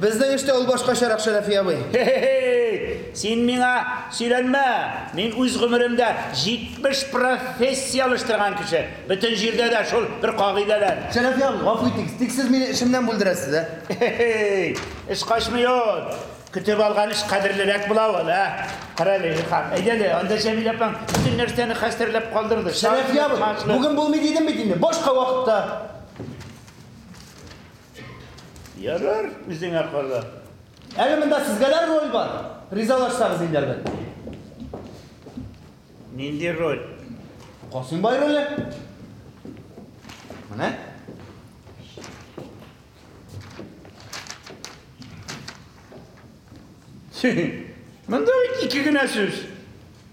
Безнең эштә ул башкачарак, Шәрәфи абый. Хе-хе-хе! Син миңа сөйләнмә. Мин үз гомеремдә 70 профессия алыштырган кеше. Бөтен җирдә дә шул бер кагыйдәләр. Шәрәфи абый, гафу итегез, тик сез мине эшемнән бүлдерәсез, ә? Хе-хе-хе! Эш качмый ул. Көтеп алган эш кадерлерәк була ул, ә? Кара әле, Илһам, әйдә әле, анда Җәмилә апаң бөтен нәрсәне хәстәрләп калдырды. Шәрәфи абый, бүген булмый дидем бит инде. Башка вакытта. Ярар, үзеңә кала. Әле монда сезгә дә роль бар. Ризалашсагыз инде, әлбәттә. Нинди роль? Касыйм бай роле. Менә. Монда бит ике генә сүз.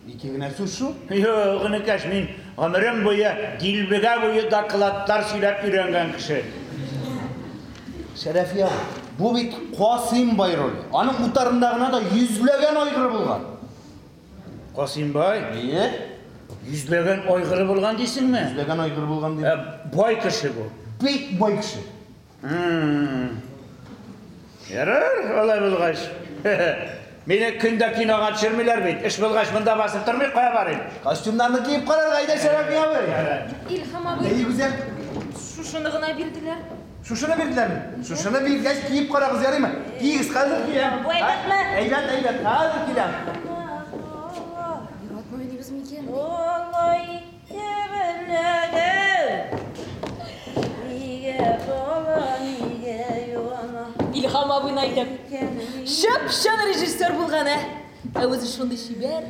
Ике генә сүз шул. Юк, энекәш, мин гомерем буе дилбегә буе докладлар сөйләп өйрәнгән кеше. Шәрәфи абый, бу бит Касыйм бай роле. Аның утарында гына да йөзләгән айгыры булган. Касыйм бай? Әйе. Йөзләгән айгыры булган дисеңме? Йөзләгән айгыры булган дим. Бай кеше бу. Бик бай кеше. Ярар, алай булгач. Мине көндә кинога төшермиләр бит. Эш булгач монда басып тормый, кая барыйм? Костюмнарны киеп карарга әйдә, Шәрәфи абый. Илһам абый. Әйе, Гүзәл. Шушыны гына бирделәр. Шушыны бирделәрме? Шушыны биргәч киеп карагыз, ярыймы? Киегез, хәзер киләм. Бу әйбәтме? Әйбәт, әйбәт, хәзер киләм. Яратмый уйныйбыз микән? Алай итеп Нигә бала, нигә юана? Илһам абыйны әйтәм. Чып-чын режиссер булган, ә? Ә үзе шундый чибәр.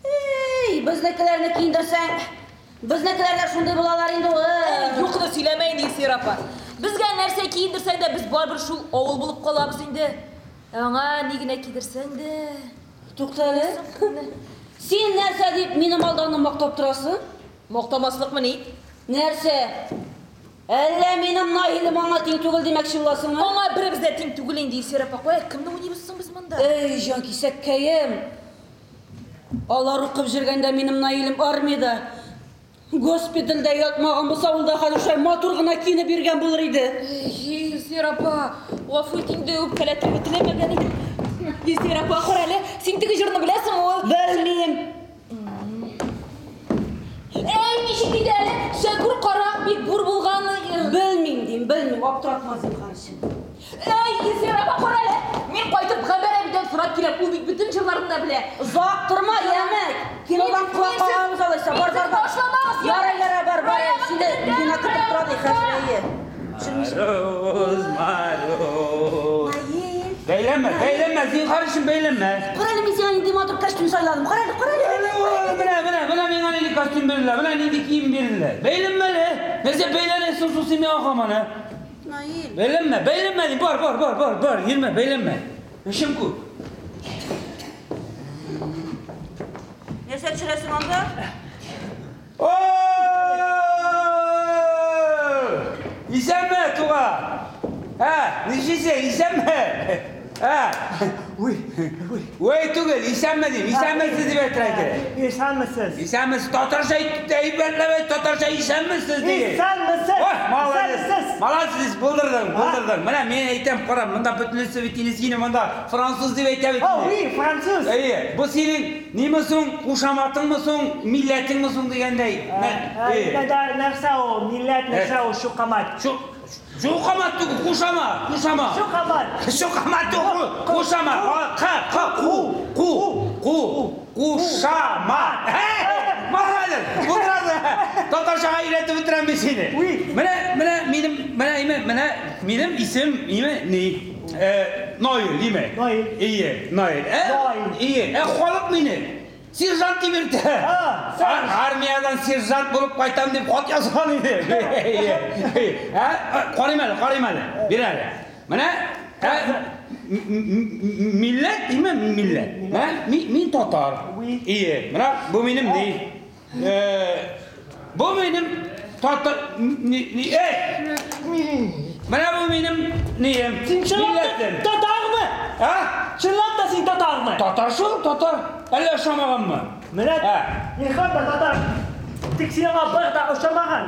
Эй, безнекеләрне киендерсәң, безнекеләр дә шундый булалар инде ул. Юкны сөйләмә инде, Илсөяр апа. Безгә нәрсә киендерсәң дә, без барыбер шул авыл булып калабыз инде. Ә аңа ни генә кидерсәң дә. Тукта әле. Син нәрсә дип минем алда аны мактап торасың? Мактамаслыкмыни? Нәрсә? Әллә минем Наилем аңа тиң түгел димәкче буласыңмы? Аңа беребез дә тиң түгел инде, Илсөяр апа. Кая, кемне уйныйбыз соң без монда? Эй, җанкисәккәем! Алар укып җөргәндә минем Наилем армиядә, госпитальдә ятмаган булса, ул да хәзер шулай матур гына киенеп йөргән булыр иде. Эй, Илсөяр апа, гафу ит инде, үпкәләтергә теләмәгән идем. Илсөяр апа, кара әле, син теге җырны беләсеңме ул? Белмим. Әй, ничек диде әле? Шәкүр карак бик бур булган. Белмим дим, белмим, аптыратма зинһар өчен. Әй, Илсөяр апа, кара әле. Мин кайтып Гамбәр әбидән сорап киләм, ул бит бөтен җырларны да белә. Озак торма, яме. Кинодан колак кагабыз алайса. Бар, бар, бар. Ташламагыз, Ярар, ярар, бар, бар. Сине кино көтеп тора ди хәзер, әйе. Мороз, мороз. Бәйләнмә, бәйләнмә, зинһар өчен бәйләнмә. Кара әле, мин сиңа нинди матур костюм сайладым. Кара әле, кара әле. Менә, менә, менә миңа нинди костюм бирделәр, менә нинди кием бирделәр. Бәйләнмә әле. Нәрсә бәйләнәсең соң син миңа һаман, ә? Наил. Бәйләнмә, бәйләнмә, дим. Бар, бар, бар, бар, бар, йөрмә, бәйләнмә. Эшем күп. Нәрсә төшерәсең анда? О! Исәнме, туган? Ә, нишлисең? Исәнме? Ә? Уй, уй. Ой түгел, исәнме дим. Исәнмесез дип әйтергә кирәк. Исәнмесез. Исәнмесез. Татарча әйбәтләп әйт, татарча исәнмесез диген. Исәнмесез. Ой, молодец. Исәнмесез. Молодец, булдырдың, булдырдың. Менә мин әйтәм, кара, монда бөтенесе бит инде сине монда француз дип әйтә бит. О, уи, француз. Әйе, бу синең ниме соң, кушаматыңмы соң, милләтеңме соң дигәндәй. Нәрсә ул, милләт нәрсә ул, шукамат. Шу Шукамат түгел, кушама, кушама. Шукамат. Шукамат түгел, кушама. Ка, ка, ку, ку, ку, кушама. Молодец, булдырасың. Татарчага өйрәтеп бетерәм мин сине. Менә, менә минем, менә име, менә минем исем, име ни? Наил, диме? Наил. Ие, Наил. Ие, халык мине сержант дип йөртә. Армиядән сержант булып кайтам дип хат язган иде. Карыйм әле, карыйм әле. Бир әле. Менә милләт диме, милләт. Мин татар. Ие, менә бу минем ни? Бу минем татар ни? Менә бу минем нием? Син чынлап та татармы? А? Чынлап та син татармы? Татар шул, татар. Әллә ошамаганмы? Менә Илһам да татар. Тик син аңа бер дә ошамаган.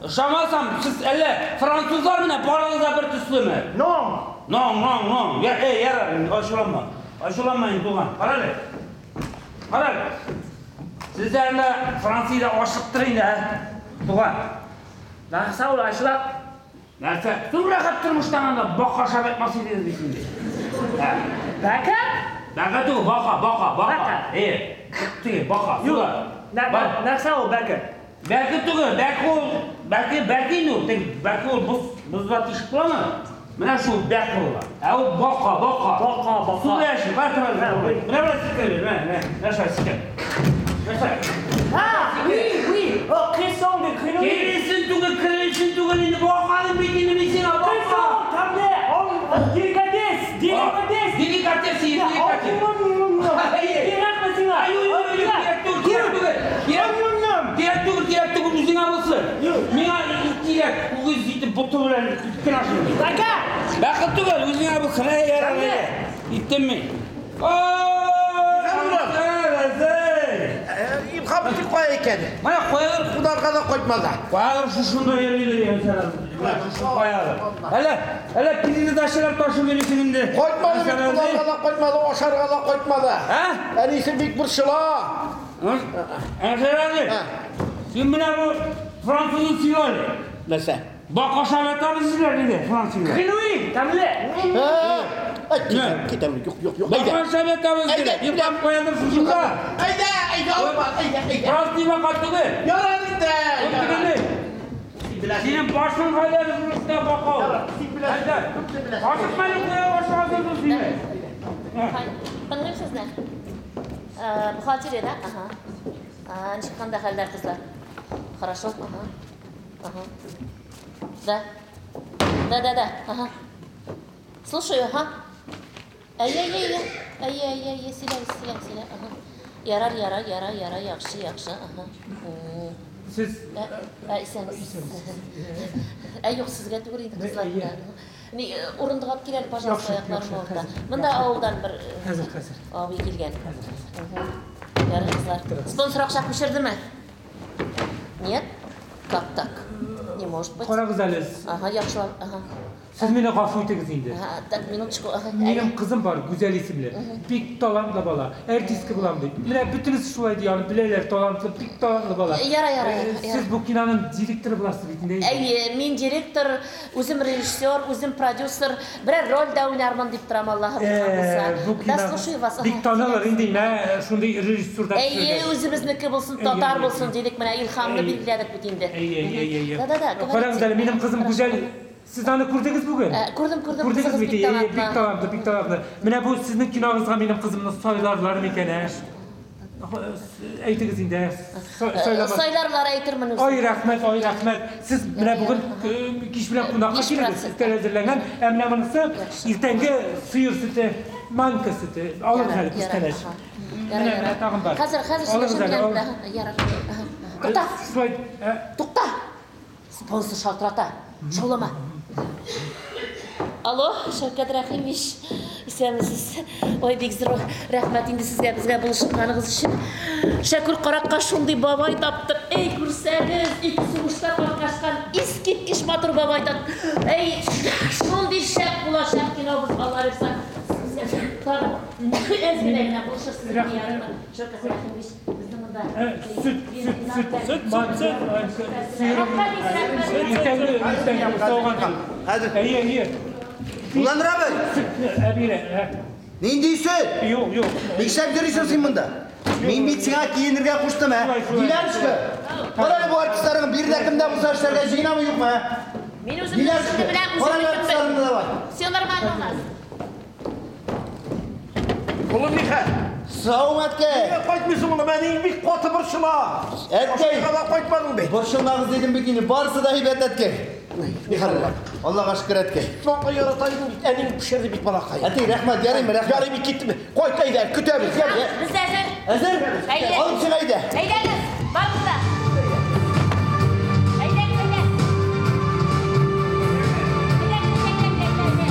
Ошамасам, сез әллә французлар менә барыгыз да бер төслеме? Non. Non, non, non. Я, эй, ярар, ачуланма. Ачуланма инде, туган. Кара әле. Кара әле. Сездә әллә Франциядә ашлыктыр инде, ә? Туган. Нәрсә ул ашлык? Нәрсә? Зур рәхәт тормыштан анда бака ашап ятмас идегез бит инде. Бака? Бака түгел, бака, бака, бака. Бака. Әйе. Теге бака. Юк. Суда. Нәрсә ул бәке? Бәке түгел, бәке ул, бәке, бәке инде ул. Теге бәке ул боз, бозда тишеп буламы? Менә шул бәке ул. Ә ул бака, бака. Бака, бака. Суда яши, бар тора. Менә менә сикер, менә, менә, менә шулай сикер. Менә шулай. А, oui, oui. О, кресон де гренouille. Киресен түгел, киресен түгел инде бака дип бит инде мин сиңа бака. Кресон, тәмле, он деликатес, деликатес. Деликатес, деликатес. Кирәкме сиңа? Ай, ой, ой, кирәк түгел, кирәк түгел. Кирәк кирәк түгел, кирәк түгел, үзеңә булсын. Миңа кирәк, үгез итеп боты белән иткән ашын. Бака! Бәхет түгел, үзеңә булсын. Әй, ярар, әй. Иттем мин. Илһам бит кая икән? Менә каядыр Кунарга да кайтмады. Каядыр шушында йөридер янсалар. Каядыр. Әле, әле передачалар ташып йөрисең инде. Кайтмады бит, кунарга да кайтмады, ашарга да кайтмады. Ә? Әнисе бик борчыла. Әнсәр Син менә бу французны сөйлә әле. Нәрсә? Бак ашап ятабыз сезләр диде французлар. Гренouille, тәмле. Китәм, китәм, юк, юк, юк. Бак ашап ятабыз диде. Йоклап каядыр шушында. Әйдә, әйдә, алма, әйдә, әйдә. Француз бака түгел. Ярар инде. Түгел. Синең башың кайда шушында бака ул. Син беләсең. Син беләсең. Ашыкма йоклый башлагансың син. Тыңлыйм сезне. Бухгалтерия, да? Ага. Ничек канда хәлләр, кызлар? Хорошо, ага. Ага. Да. Да, да, да. Ага. Слушаю, ага. Әйе, әйе, әйе. Әйе, әйе, әйе, сөйләгез, сөйләгез, сөйлә. Ага. Ярар, ярар, ярар, ярар, яхшы, яхшы. Ага. Сез Исәнмесез. Ә юк, сезгә түгел инде, кызлар. Ни, урындык алып кил әле, пожалуйста, аякларым авырта. Монда авылдан бер Хәзер, хәзер. абый килгән. Ярый, кызлар. Спонсор акча күчердеме? Нет? Как так? Не может быть. Карагыз әле. Ага, яхшылап, ага. Сез мине гафу итегез инде. Ага, так, минуточку, ага. Минем кызым бар, Гүзәл исемле. Бик талантлы бала. Артистка булам ди. Менә бөтенесе шулай ди, аны беләләр, талантлы, бик талантлы бала. Яра, яра, яра. Сез бу киноның директоры буласыз бит инде. Әйе, мин директор, үзем режиссер, үзем продюсер, берәр роль дә уйнармын дип торам, Аллаһым Э, бу булса. кино Да, слушаю вас. Бик танылыр инде, менә шундый режиссерда Әйе, үзебезнеке булсын, татар булсын дидек, менә Илһамны билгеләдек бит инде. Әйе, әйе, әйе. Да, да, да. Карагыз әле, минем кызым Гүзәл, сез аны күрдегез бүген? Күрдем, күрдем. Күрдегез Кызыгыз бит, бик әйе, бик талантлы. талантлы, бик талантлы. Менә бу сезнең киногызга минем кызымны сайларлар микән, ә? Әйтегез инде, сайламас. Сайларлар әйтермен үзем. Ай рәхмәт, ай рәхмәт. Сез менә бүген кич белән кунакка килдегез, өстәл әзерләнгән. Ә менә монысы иртәнге сыер сөте, манка сөте. Алыгыз әле күчтәнәч. Менә менә тагын бар. Хәзер, хәзер Алыгыз сөйләшеп әле, беләм. алыгыз. Ярар. Тукта. Шулай, Тукта. Спонсор шалтырата. Шаулама. Алло, Шәүкәт Рәхимович, исәнмесез. Ой, бик зур рәхмәт инде сезгә безгә булышканыгыз өчен. Шәкүр каракка шундый бабай таптык. Эй, күрсәгез, ике сугышта катнашкан искиткеч матур бабай таптык. Эй, шундый шәп булачак кинобыз, Алла бирса. Тагын әз генә генә булышырсыз ярыймы? Шәүкәт Рәхимович, безнең монда. Сөт, сөт, сөт, сөт, манка, сыер. Иртәнге, иртәнге сауган. Хәзер. Әйе, әйе. Улан Рабый! Әбирә, Нинди сөт? Юк, юк. Нишләп йөрисең син монда? Мин бит сиңа киенергә куштым, ә? Диләрочка! Кара әле бу артистларың биредә кем дә булса эшләргә җыенамы, юкмы, ә? Мин үземне эшемне беләм, Кара үзем әле артистларыңны давай. Все нормально у нас. Улым нихәл? Саумы, әткәй? Нигә кайтмыйсың, улым? Әниең бик каты борчыла. Әткәй! Ашыга да кайтмадың бит. Борчылмагыз дидем бит инде, барысы да әйбәт, әткәй. Нихәл улым? Аллага шөкер, әткәй. Соңгы ярата идем бит, әниең пешерде бит балакай. Әти, рәхмәт, ярыймы, рәхмәт. Ярый бит киттеме? Кайт әйдә, көтәбез. Яр, Без әзер. Әзер? Әйе. Алып чык әйдә. Әйдәгез, барыгыз да. Әйдәгез, әйдә. Әйдәгез, әйдә, әйдә, әйдә.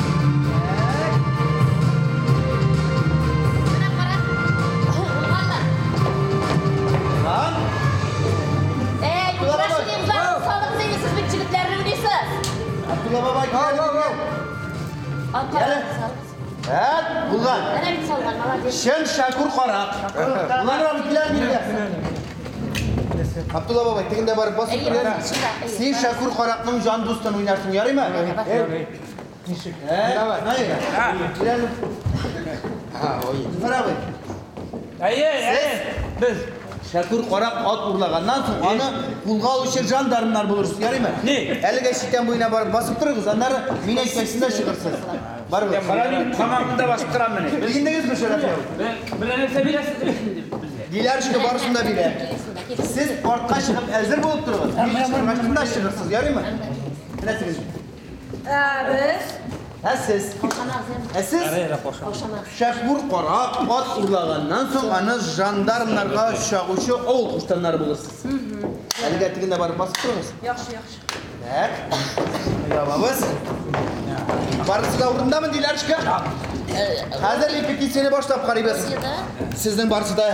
Менә кара. Булганнар. Lan. Эй, украшениегезләрне салыгыз инде, сез бит егетләрне уйныйсыз. Абдулла бабай килә. Алып салыгыз. Әт, булган. Әнә бит салган, молодец. Чын Шәкүр карак. Улан Рабый килә биргә. Абдулла бабай, тегендә барып басып Әйе, тор. басып чыга, әйе. Син Шәкүр каракның җан дустын уйнарсың, ярыймы? Ярый. Ничек? Давай. Килә. Зөфәр абый. Әйе, әйе. Без Шәкүр карак ат урлаганнан соң аны кулга алучы жандармнар булырсыз, ярыймы? Ни? Әлегә читән буена барып басып торыгыз, аннары мин әйткәчсендә чыгырсыз. Барыгыз. Мин тамагымда басып торам менә. Белгәндегезме Шәрәф абый? Менә нәрсә бирәсез инде безгә? Диләрочка барысын да бирә. Сез артка чыгып әзер булып торыгыз. Мин чыгаргачында чыгырсыз, ярыймы? Менә сез. Ә без? Ә сез? Ә сез? Шәкүр карак ат урлаганнан соң аны жандармнарга чагучы авыл куштаннары булырсыз. Әлегә тегендә барып басып торыгыз. Яхшы, яхшы. Так. Ябабыз. Барысы да урындамы, Диләрочка? Хәзер репетицияне башлап карыйбыз. Сезнең барысы да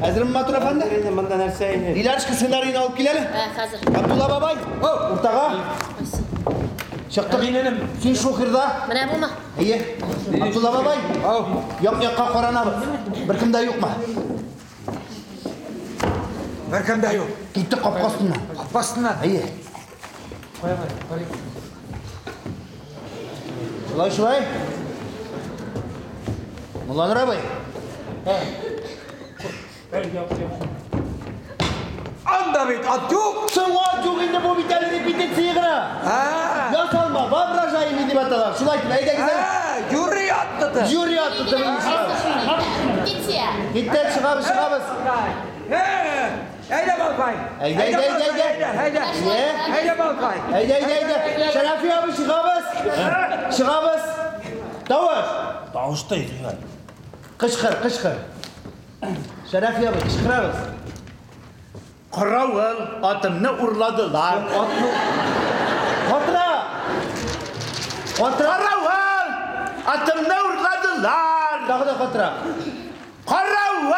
әзерме, Матур әфәнде? Монда нәрсә инде? Диләрочка сценарийны алып кил әле. Хәзер. Абдулла бабай, уртага. Чыктык. Син шухерда. Менә бумы? Әйе. Абдулла бабай, як-якка каранабыз. Беркем дә юкмы? Беркем дә юк. Киттек капка астыннан. Капка астыннан. Әйе. Шулай, шулай. Мулланур абый. Анда бит ат юк. Соң ат юк инде бу бит әле репетиция гына. Ясалма, воображаемый дип атала. Шулай итеп, әйдәгез әле. Юри ат тотып. Юри ат тотып. Репетиция. Киттек, чыгабыз, чыгабыз. Әйдә балкай. Әйдә, әйдә, әйдә, әйдә. Әйдә. Әйдә балкай. Әйдә, әйдә, әйдә. Шәрәфи абый, чыгабыз. Чыгабыз. Тавыш. Тавыш та юк. Кычкыр, кычкыр. Шәрәфи абый, кычкырабыз. Каравыл, атымны урладылар. Атны... Катыра! Катыра! Каравыл, атымны урладылар. Тагы да катыра. Каравыл,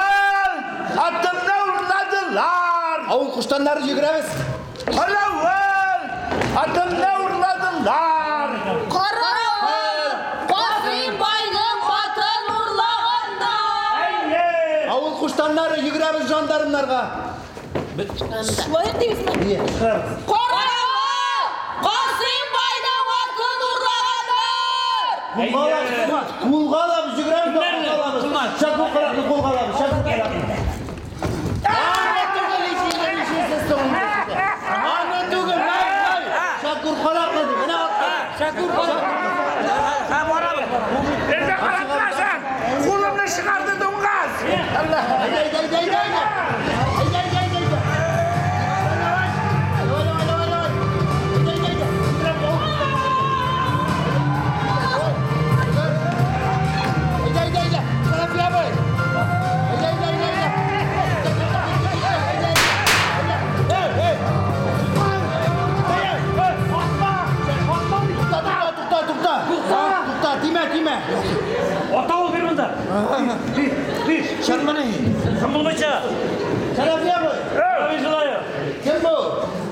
атымны урладылар. Авыл куштаннары йөгерәбез. Каравыл, атымны урладылар. Каравыл! Касыйм байның атын урлаганнар! Әйе. Авыл куштаннары йөгерәбез жандармнарга. Шулай ук дибезме? Ие. Каравыл! Касыйм байның атын урлаганнар! Кулга алабыз, кулга алабыз, йөгерәбез дә кулга алабыз. Шәкүр каракны кулга алабыз, Шәкүр каракны. Аны түгел, ишеге ишесез соң инде сездә. Аны түгел, май, май. Шәкүр каракны ди. Менә атка. Шәкүр карак. Һә, барабыз. Безне каратмасын. Кулымны чыгарды дуңгыз. Әйдә, әйдә, әйдә, әйдә, әйдә. Әйдә, әйдә, әйдә, әйдә. Давай, давай, давай, давай. Әйдә, әйдә, әйдә. Әйдә, әйдә, әйдә. Шәрәфи абый. Әйдә, әйдә, әйдә, әйдә. Әй, әй. Тукта, тукта, тукта. Тукта, тимә, тимә. Ата ул бир монда. Бир. Чынмыни? Кем булмыйча? Шәрәфи абый. Абый желаю. Кем бу?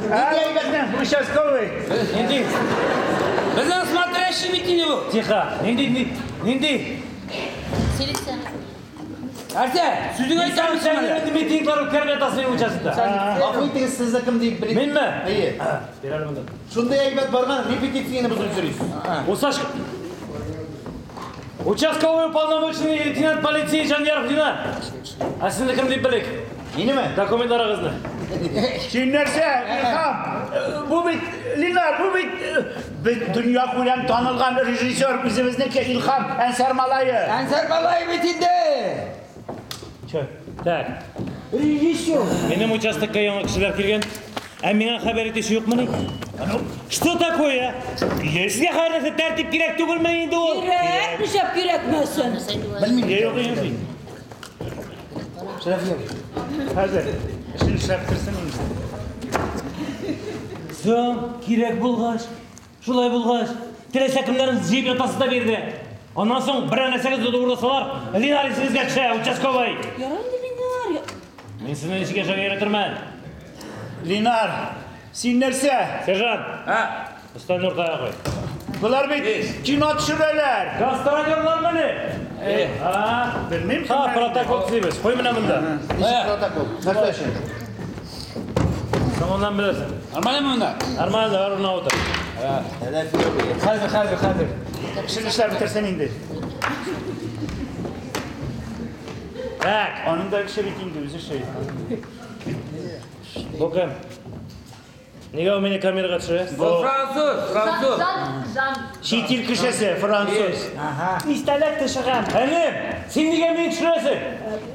Нинди әйбәт? Участковый. Нинди? Безнең смотрящий бит инде бу. Тихо. Нинди, нинди? Селекция. Нәрсә? Сүзең әйтәм Сен инде митинглар үткәреп ятасың участокта. Гафу итегез, сезне кем дип белик? Минме? Әйе. Бир әле монда. Шундый әйбәт барган репетицияне бозып йөрисез. Усашка. Участковый уполномоченный лейтенант полиции Жаньяров Динар. Ә сезне кем дип белик? Минеме? Документларыгызны. Син нәрсә, Илһам? Бу бит Линар, бу бит без дөнья күләм танылган режиссер үзебезнеке Илһам Әнсәр малае. Әнсәр малае бит инде. Чё? Так. Режиссер. Минем участокка яңа кешеләр килгән. Ә миңа хәбәр итүче юкмыни? Что такое? Сезгә хәбәр итеп тәртип кирәк түгелме инде ул? Кирәк, нишләп кирәкмәсен? Белмим. Юк, юк, юк. Шәрәфи абый. Хәзер эшен эшләп керсен инде. Соң, кирәк булгач, шулай булгач, теләсә кемнәрне җыеп ятасыз да бирде. Аннан соң берәр нәрсәгезне урласалар, Линар исегезгә төшә, участковый. Ярар инде, Линар. Мин сезне ничек яшәргә өйрәтермен. Линар, син нәрсә? Сержант, өстәлне уртага куй. Болар бит кино төшерәләр. Гастролерлармыни? А, Белмим. Ха, протокол төзибез. Куй менә монда. Ничек протокол? Нәрсә өчен? Соңыннан белерсең. Нормальмы монда? Нормально, бар урынына утыр. Шәрәфи абый. Хәзер, хәзер, хәзер. Эшен эшләп бетерсен инде. Так, Аның да эше бит инде үзе шей. бу кем? Нигә ул мине камерага төшерә? Бу француз, француз. Жан, Жан. Чит ил кешесе, француз. Истәлек төшерәм. Энем, син нигә мине төшерәсең?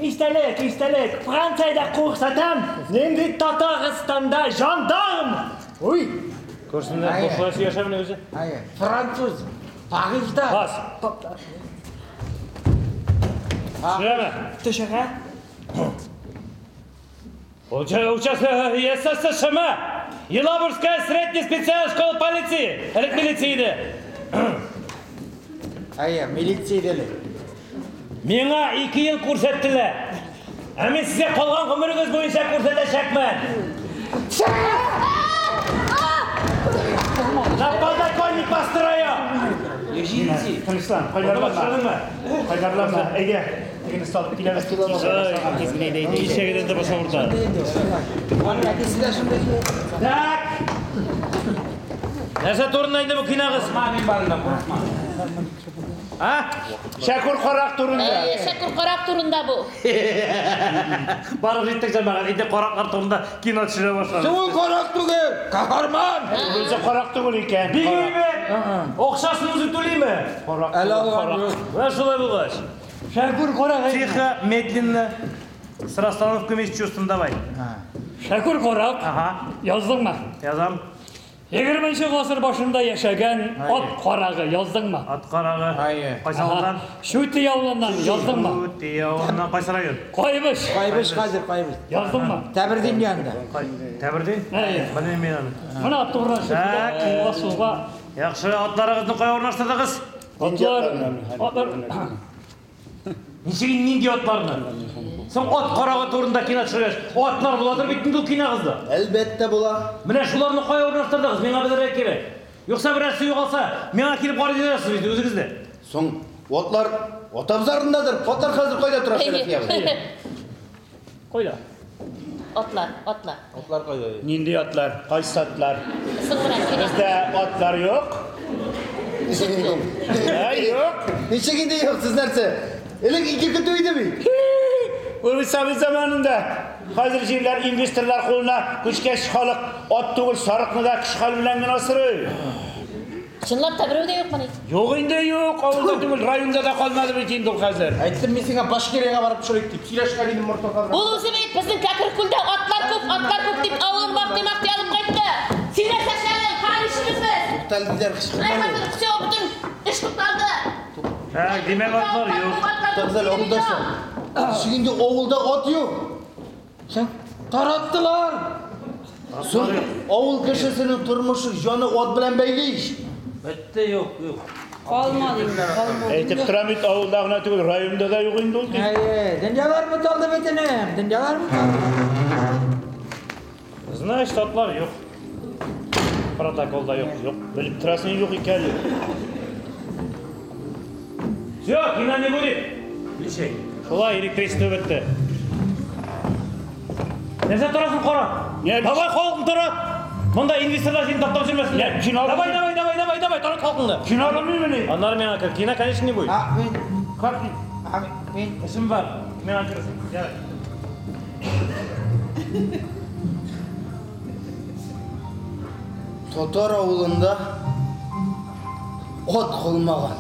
Истәлек, истәлек. Франциядә күрсәтәм. Нинди Татарстанда жандарм. Уй. Күрсеннәр, бу шулай сөйләшәмени үзе? Әйе. Француз. Парижда. Бас. Төшерәме? Төшерә. Участок ССШМ. Елабужская средняя специальная школа полиции. Элек милиция иде. Әйе, милиция иде. Миңа 2 ел күрсәттеләр. Ә мин сезгә калган гомерегез буенча күрсәтәчәкмен. На подоконник построю. Тынычлан, кайнарланма. Кайнарланма. Әйдә, тегене салып киләбез. Ишәгедән дә баш авырта. Аның әтисе дә шундый. Так. Нәрсә турында инде бу киногыз? Мин барында, курыкма. А? Шәкүр карак турында. Шәкүр карак турында бу. Барып җиттек җәмәгать. Инде караклар турында кино төшерә башлады. Ул карак түгел, каһарман. Үзе карак түгел икән. Бик әйбәт. Акчасын үзе түлиме? Карак. Әле алган юк. Менә шулай булгач. Шәкүр карак. Тихо, медленно. С расстановками, с чувством давай. Шәкүр карак. Ага. Яздыңмы? Язам. 20 гасыр башында яшәгән ат карагы яздыңмы? Ат карагы. Кайсы авылдан? Шүти авылыннан яздыңмы? Шүти авылыннан кайсы район? Кайбыш. Кайбыш хәзер Кайбыш. Яздыңмы? Тәбердин янында. Тәбердин? Әйе. Белмим мин аны. Менә туры Так. уңга сулга. Яхшы, атларыгызны кая урнаштырдыгыз? Атлар, атлар. Ничек нинди атларны? Соң ат карагы турында кино төшергәч, атлар буладыр бит инде ул киногызда. Әлбәттә була. Менә шуларны кая урнаштырдыгыз? Миңа белергә кирәк. Юкса берәрсе югалса, миңа килеп гариза язасыз бит үзегез дә. Соң атлар ат абзарындадыр. Атлар хәзер кайда тора, Шәрәфи абый? Кайда? Атлар, атлар. Атлар кайда? Нинди атлар? Кайсы атлар? Соң менә кино. Бездә атлар юк. Ә, юк. Ничек инде юк, сез нәрсә? Элек ике көтү иде бит. Ул бит совет заманында. Хәзер җирләр инвесторлар кулына күчкәч, халык ат түгел, сарыкны да көч хәл белән генә асрый. Чынлап та берәү дә юкмыни? Юк инде, юк, авылда түгел, районда да калмады бит инде ул хәзер. Әйттем мин сиңа Башкирияга барып төшерик дип. Сөйләшкән идем Мортаза белән. Ул үзе бит безнең Кәкеркүлдә атлар күп, атлар күп дип авылын мактый-мактый алып кайтты. Син нәрсә эшләдең? Кара нишлибез без? Туктале диләр, Менә хәзер все, бөтен эш тукталды. Так, димәк атлар юк. Туктале, авылдашлар. Ничек инде авылда ат юк? Соң тараттылар. Соң авыл кешесенең тормышы, җаны ат белән бәйле ич. Бетте, юк, юк. Калмады инде, калмады. Әйтеп торам бит, авылда гына түгел, районда да юк инде ул дип. Әйе, дөньялар буталды бит инем, дөньялар буталды. Значит, атлар юк. Протоколда юк. Юк, белеп торасың юк икән. Все, кино не будет. Ничек? Шулай электричество бетте. Нәрсә торасың, кара? Давай халыкны тарат. Монда инвесторлар сине таптап йөрмәсеннәр. Кино Давай, давай, давай, давай, давай, тарат халкыңны. Кино булмыймыни? Аннары миңа кер. Кино, конечно, не будет. А, мин, Как? а, мин Эшем бар. Миңа керсен. Ярар. Татар авылында ат калмаган.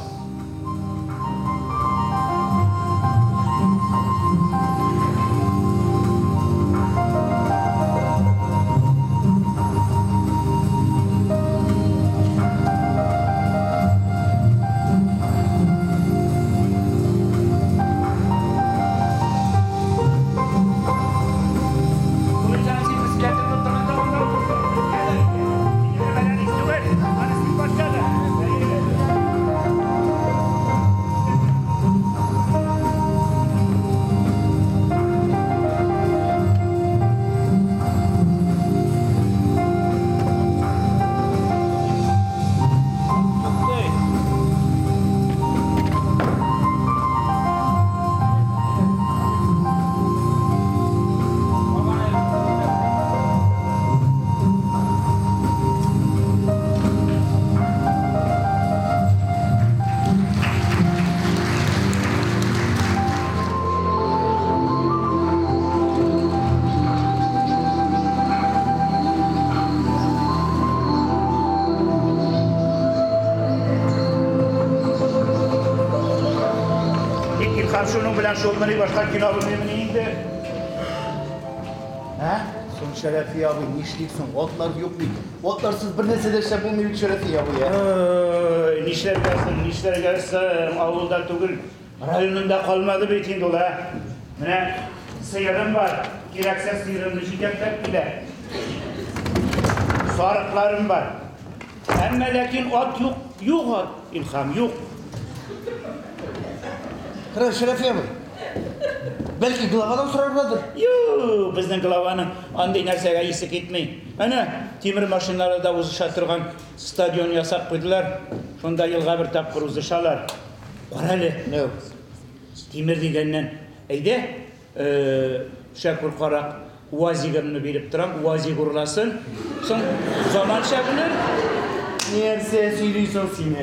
Тик Илһам шуның белән шулмыни, башка кино булмыймыни инде? Ә? Соң Шәрәфи абый, нишлик соң? Атлар юк бит. Атларсыз бер нәрсә дә эшләп булмый бит, Шәрәфи абый, ә? Ой, нишләргә соң, нишләргә соң? Авылда түгел, районында калмады бит инде ул, ә? Менә сыерым бар, кирәксә сыерымны җитәкләп килә. Сарыкларым бар. Әмма ләкин ат юк, юк ат, Илһам, юк. Кара, Шәрәфи абый. Бәлки главадан сораргадыр? Юк, безнең главаның андый нәрсәгә исе китми. Әнә, тимер машиналары да узыша торган стадион ясап куйдылар. Шунда елга бер тапкыр узышалар. Кара әле. Тимер дигәннән, әйдә, Шәкүр карак УАЗигымны биреп торам, УАЗик урласын. Соң заманча белер. Нәрсә сөйлисең син?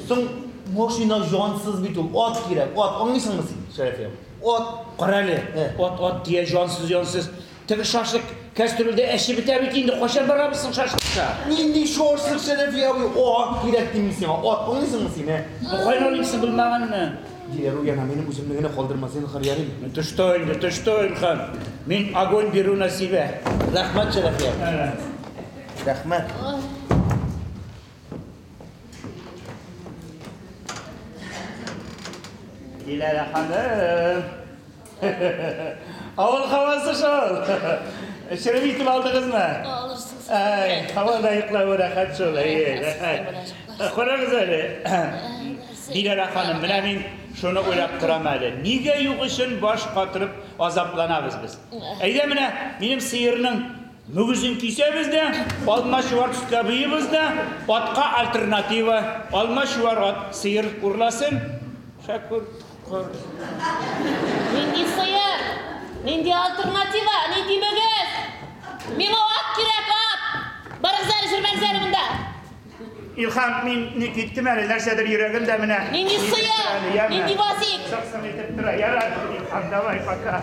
Соң машина җансыз бит ул, ат кирәк, ат, аңлыйсыңмы син, Шәрәфи абый? Ат. Кара әле, ат, ат дия, җансыз, җансыз. Теге шашлык кәстрүлдә әче бетә бит инде, кайчан барабыз соң шашлыкка? Нинди шашлык, Шәрәфи абый? Ат кирәк дим мин сиңа, ат, аңлыйсыңмы син, ә? Кайдан алыйсың булмаганны? Диләр уяна, минем үземне генә калдырма, зинһар, ярыймы? Ты что инде, ты что, Илһам? Мин огонь беру на себя. Рәхмәт, Шәрәфи абый. Рәхмәт. Диләрә ханым. Авыл һавасы шул. Череп итеп алдыгызмы? Алырсың. Әй, һавада йоклавы рәхәт шул, әйе, рәхәт. Карагыз әле. Диләрә ханым, менә мин шуны уйлап торам әле. Нигә юк өчен баш катырып азапланабыз без? Әйдә менә минем сыерның мөгезен кисәбез дә, алма чуар төскә буйыбыз да, атка альтернатива, алма чуар ат сыер урласын. Шәкүр кор. Нинди сыер? Нинди альтернатива? Нинди мөгез? Миңа ат кирәк, ат! Барыгыз әле, жүрмәгез әле монда. Илһам, мин ни киттем әле, нәрсәдер йөрәгем дә менә. Нинди сыер? Нинди вазик? Сак-сак итеп тора. Ярар, Илһам, давай, пока.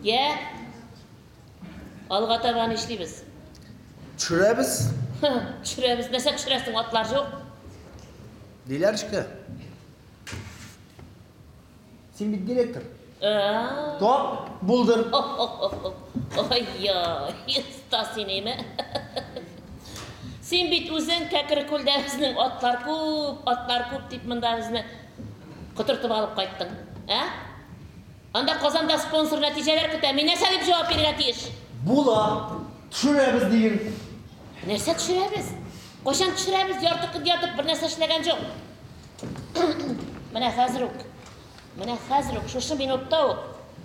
Йә, алга таба нишлибез? Төшерәбез. Төшерәбез. Нәрсә төшерәсең, атлар юк. Диләрочка. Син бит директор. А. Топ, булдыр. Ай-яй, оста син, әйме? Син бит үзең Кәкрекүлдә безнең атлар күп, атлар күп дип монда безне котыртып алып кайттың. Ә? Анда Казанда спонсор нәтиҗәләр көтә. Мин нәрсә дип җавап бирергә тиеш? Була. Төшерәбез диген. Нәрсә төшерәбез? Кайчан төшерәбез? Ярты көн ятып бер нәрсә эшләгән юк. Менә хәзер үк. Менә хәзер үк, шушы минутта ук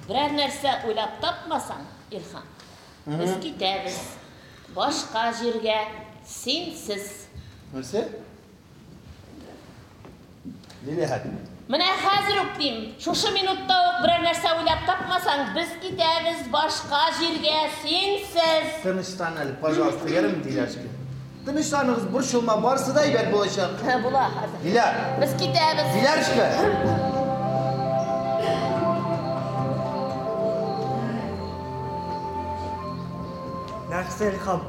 берәр нәрсә уйлап тапмасаң, Илһам, без китәбез. Башка җиргә, синсез. Нәрсә? Дилә. Менә хәзер үк дим, шушы минутта ук берәр нәрсә уйлап тапмасаң, без китәбез башка җиргә, синсез. Тынычлан әле, пожалуйста, ярым Диләрочка. Тынычланыгыз, борчылма, барысы да әйбәт булачак. Була хәзер. Дилә. Без китәбез. Диләрочка. Нәрсә, Илһам?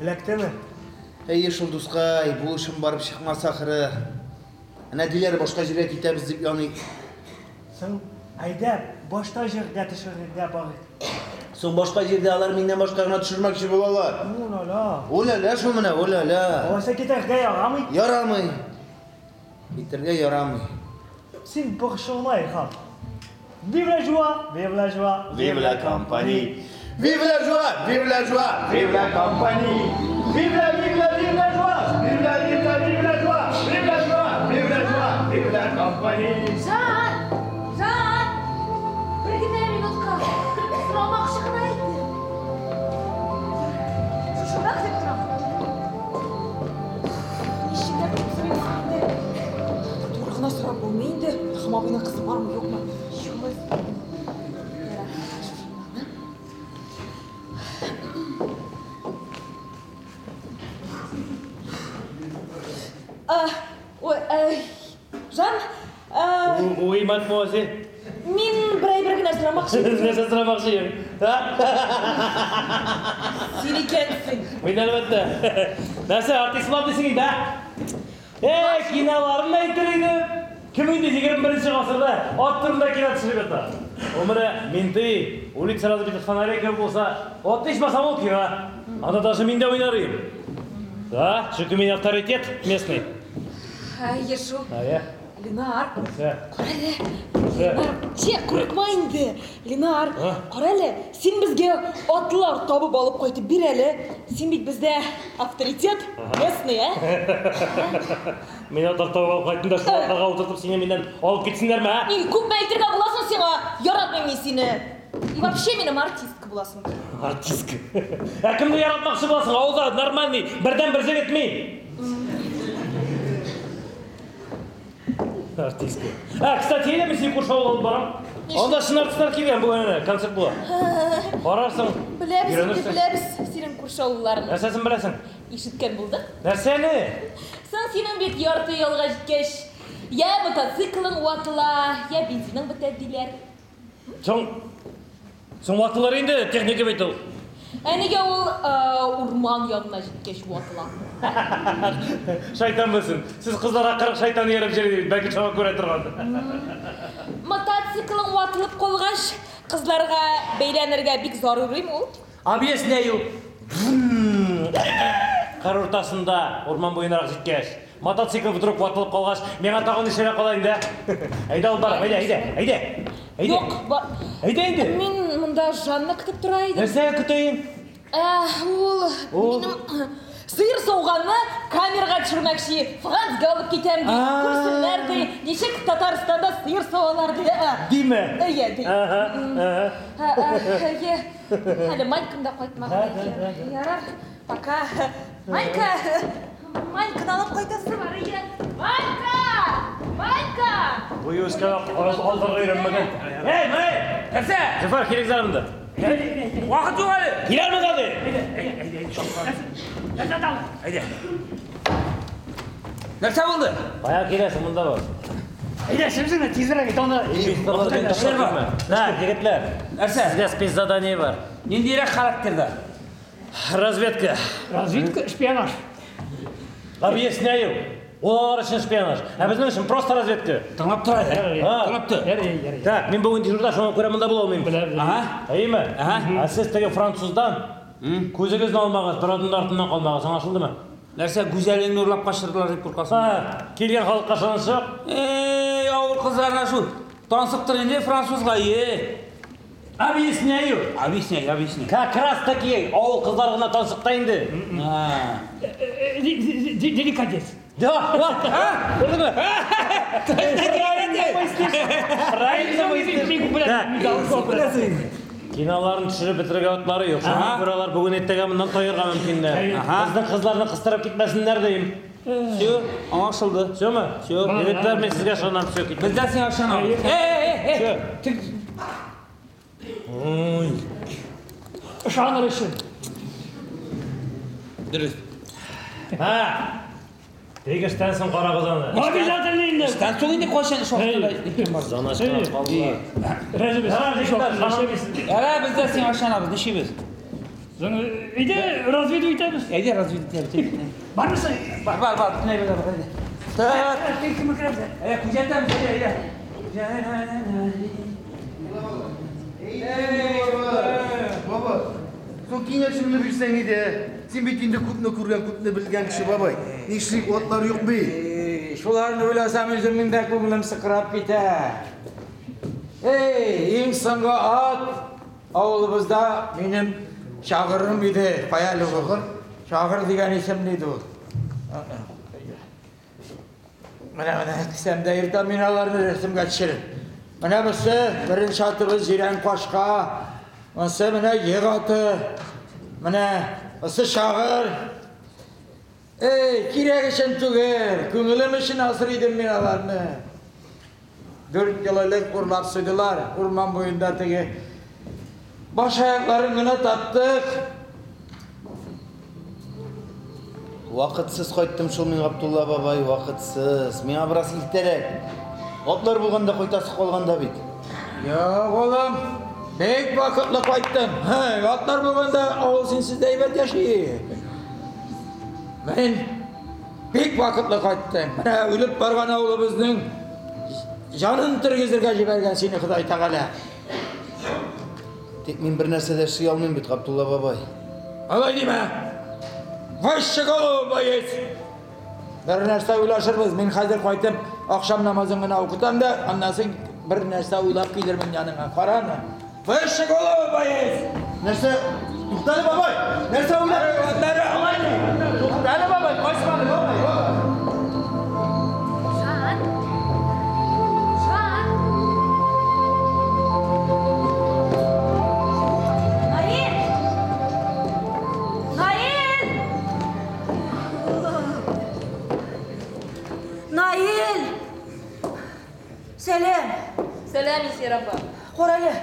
Эләктеме? Әйе шул, дускай, бу эшем барып чыкмас ахыры. Әнә Диләр башка җиргә китәбез дип яный. Соң, әйдә, башка җиргә төшерергә барыйк. Соң башка җирдә алар миннән башка гына төшермәкче булалар. Ула-ла. Ула-ла шул менә, ула-ла. Алайса китәргә ярамый. Ярамый. Китәргә ярамый. Син борчылма, Илһам. Vive la joie, vive la joie, Vive la compagnie. Vive la joie, vive la joie, vive la compagnie. Vive la, vive la, vive la joie, vive la, vive la, vive la joie, vive la joie, vive la joie, vive la compagnie. Жан! Жан! Бер генә минутка. Сорамакчы гына идем. Шушында көтеп торам. Ничекләр дип сорыйм инде. Туры гына сорап булмый инде. Илһам абыйның кызы бармы, юкмы? А, ой, Жан, Уй, мадемуазель. мин бер әйбер генә сорамакчы идем. Нәрсә сорамакчы идең? Син икәнсең. Мин әлбәттә. Нәрсә, артист булам дисең инде, ә? Эй, киноларын әйтер идем. Кем инде 21 гасырда ат турында кино төшереп ята? Ул менә менты, улица разбитых фонарей кебек булса, ат ичмасам ул кино. Анда даже мин дә уйнар идем. Да, чөнки мин авторитет местный. Әйе шул. Әйе. Ленар, Нәрсә? кара әле. Нәрсә? Ленар, че, курыкма инде. Ленар, кара әле, син безгә атлар табып алып кайтып бир әле. Син бит бездә авторитет местный, ә? Мин атлар табып алып кайттым да шул атларга утыртып сине миннән алып китсеннәрме, ә? Ни, күпме әйтергә буласың сиңа? Яратмыйм мин сине. И вообще минем артистка буласың. Артистка. Ә кемне яратмакчы буласың? Авылда нормальный, бердән бер җегет мин. Артистка. Ә, кстати, әйдә мин сине күрше авылга алып барам. Анда чын артистлар килгән бүген әнә, концерт була. Карарсың. Беләбез инде, өйрәнерсең. беләбез синең күрше авылларын. Нәрсәсен беләсең? Ишеткән булдык. Нәрсәне? Соң синең бит ярты ялга җиткәч, я мотоциклың ватыла, я бензиның бетә диләр. Соң Соң ватылыр инде, техника бит ул. Ә нигә ул урман янына җиткәч ватыла? Шайтан белсен. Сез кызларга 40 шайтан ияреп йөри бит, бәлки шуңа күрә торгандыр. Мотоциклың ватылып калгач, кызларга бәйләнергә бик зарурыймы ул? Объясняю. Кыр уртасында, урман буенарак җиткәч, Мотоцикл вдруг ватылып калгач, миңа тагын нишләргә кала инде? Әйдә алып барам, әйдә, әйдә, әйдә. Әйдә. Юк, бар. Әйдә инде. Мин монда Жанны көтеп тора идем. Нәрсәгә көтәем? Ә, ул Ул? минем сыер сауганны камерага төшермәкче. Францга алып китәм ди. Күрсеннәр ди. Ничек Татарстанда сыер савалар ди. Ә. Диме? Әйе, ди. Ага, ага. Ә, ә, Әйе. Әле Манькам да кайтмаган икән. Ярар, пока. Манька! Маньканы алып кайтасы бар иде. Манька! Манька! Бу юзкә алдырга өйрәнмәгән. Эй, мэй! Нәрсә? Зөфәр, килегез әле монда. Вакыт юк әле. Киләр монда ди. Нәрсә тагы? Әйдә. Нәрсә булды? Кая киләсең монда бар. Әйдә, шимсеңне тизрәк әйт аны. Эшләр бар. На, егетләр. Нәрсә? Сезгә спецзадание бар. Ниндирәк характерда? Разведка. Разведка, шпионаж. Объясняю. Ул алар өчен шпионаж. Ә безнең өчен просто разведка. Тыңлап тор әле. А. Тыңлап тор. Так, мин бүген дежурда, шуңа күрә монда була алмыйм. Ага. Әйеме? Ага. Ә сез теге француздан күзегезне алмагыз, бер адым да артыннан калмагыз, аңлашылдымы? Нәрсә, Гүзәлеңне урлап качырдылар дип куркасың? Ха, килгән халыкка ышаныч юк. Эй, авыл кызларына шул. Тансыктыр инде французга, е. Объясняю. Объясняй, объясняй. Как раз таки авыл кызлары гына тансыкта инде. А. Деликатес. Да, да, а? Күрдеңме? Правильно мыслишь. Так. Киноларын төшереп бетерергә вакытлары юк. Шуңа күрә алар бүген иртәгә моннан таерга мөмкиннәр. Безнең кызларны кыстырып китмәсеннәр дим. Все, аңлашылды. Всеме? Всё. Егетләр, мин сезгә ышанам, все китте. Без дә сиңа ышанабыз. Эй, эй, эй. Всё. Ой. Ышаныр өчен. Дөрес. Ха. Тик эштән соң карагыз аны. Обязательно инде. Эштән соң инде кайчан эш вакытында иткән бар. Заначка калдылар. Рәҗебез. Ярар, егетләр, ышанам. Ярар, без дә сиңа ышанабыз, нишлибез? Әйдә, разведу итәбез. Әйдә, разведка итәбез. Бармысың? Бар, бар, бар, бөтенләй бар, бар, әйдә. Так. Кем керәбез? Әйдә, күзәтәбез, әйдә, әйдә. Баба, соң киңәшеңне бирсәң иде. Син бит инде күпне күргән, күпне белгән кеше, бабай. Нишлик, атлар юк бит. Эй, Шуларны уйласам үземнең дә күңелем сыкрап китә. Эй, иң соңгы ат авылыбызда минем Шагырым иде. Кая әле ул? Шагыр дигән исемле иде ул. Менә менә кесәмдә йөртәм мин аларны рәсемгә төшереп. Менә бусы беренче атыбыз Җирән Кашка. Монысы менә Йөк аты. Менә бусы Шагыр. Эй, кирәк өчен түгел, күңелем өчен асрый идем мин аларны. 4 ел элек урлап суйдылар, урман буенда теге баш аякларын гына таптык. Вакытсыз кайттым шул мин, Габдулла бабай, вакытсыз. Миңа бераз иртәрәк. Атлар булганда кайтасы калганда бит. Юк, улым, бик вакытлы кайттың. Һе, атлар булганда авыл синсез дә әйбәт яши. Мин бик вакытлы кайттым. Менә үлеп барган авылыбызның җанын тергезергә җибәргән сине Ходай Тәгалә. Тик мин бер нәрсә дә эшли алмыйм бит, Габдулла бабай. Алай димә. Выше голову, боец! Бер нәрсә уйлашырбыз. Мин хәзер кайтып ахшам намазын гына укытам да, аннан соң бер нәрсә уйлап килермен яныңа. Кара аны. Выше голову, боец! Нәрсә? Туктале, бабай! Нәрсә уйлап? Туктале, бабай, качма, бабай. Жан! Жан! Наил! Наил! Наил! Сәлам! Сәлам, Илсөяр апа. Кара әле.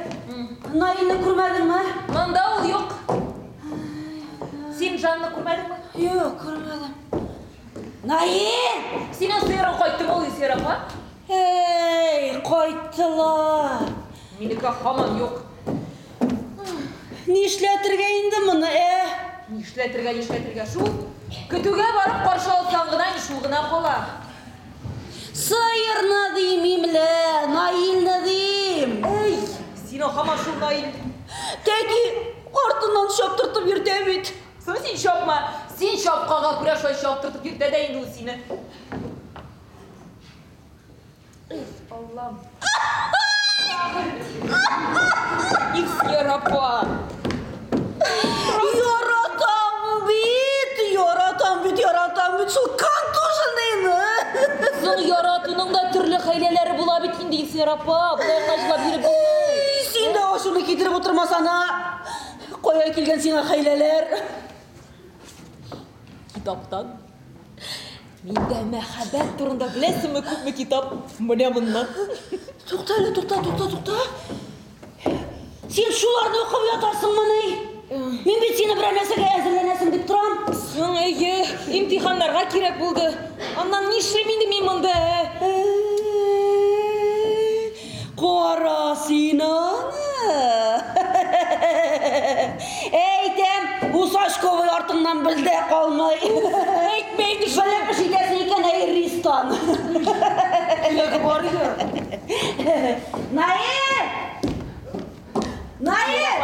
Наилне күрмәдеңме? Монда ул юк. Син Жанны күрмәдеңме? Юк, күрмәдем. Наил! Синең сыерың кайттымы ул, Илсөяр апа? Эй, кайттылар. Минеке һаман юк. Нишләтергә инде моны, ә? Нишләтергә, нишләтергә шул? Көтүгә барып каршы алсаң гына, инде шул гына кала. Сыерны дим, лә, Наилне дим. Эй, синең һаман шул Наил. Тәки артыннан чаптыртып йөртә бит. Соң син чапма. Син чапканга күрә шулай чаптыртып йөртә дә инде ул сине. Аллам. Илсөяр апа. Яратам бит, яратам бит, яратам бит шул контуженныйны. Соң яратуның да төрле хәйләләре була бит инде, Илсөяр апа. Болай гына җылап йөреп булмый. Син дә ачуны китереп утырмасана. Кая килгән сиңа хәйләләр? Китаптан. Миндә мәхәббәт турында беләсеңме күпме китап? Менә моннан. Тукта әле, тукта, тукта, тукта. Син шуларны укып ятасыңмыни? Мин бит сине берәр нәрсәгә әзерләнәсең дип торам. Соң әйе, имтиханнарга кирәк булды. Аннан нишлим инде мин монда, ә? Кара син аны. Әйтәм, усачковый артыңнан бел дә калмый. Әйтмә инде шуны. Белеп эш итәсең икән, әй, Ристан. Кирәге бар иде. Наил! Наил!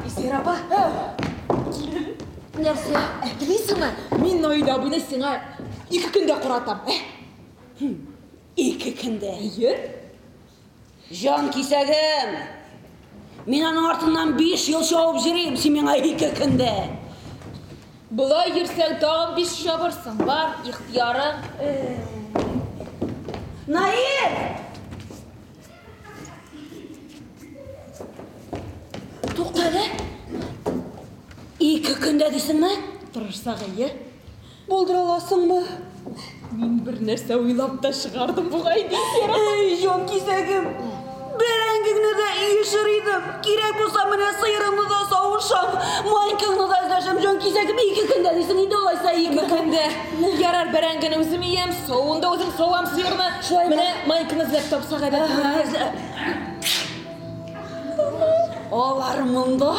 Илсөяр апа. Нәрсә? Телисеңме? Мин Наил абыйны сиңа 2 көндә каратам. 2 көндә? Әйе. Җан кисәгем! Мин аның артыннан 5 ел чабып йөрим, син миңа 2 көндә. Болай йөрсәң, тагын 5 чабырсың. Бар, ихтыярың. Наил! Тукта әле. 2 көндә дисеңме? Тырышсак, әйе. Булдыра аласыңмы? Мин бер нәрсә уйлап та чыгардым бугай, Илсөяр апа. Эй, җан кисәгем! Бәрәңгеңне дә иешер идем. Кирәк булса, менә сыерыңны да савышам, майкаңны да эзләшәм, җан кисәгем. 2 көндә дисең инде алайса, 2 көндә. Ярар, бәрәңгене үзем иям, савуын да үзем савам сыерны. Менә майканы эзләп тапсак әйбәт булыр. Алар монда.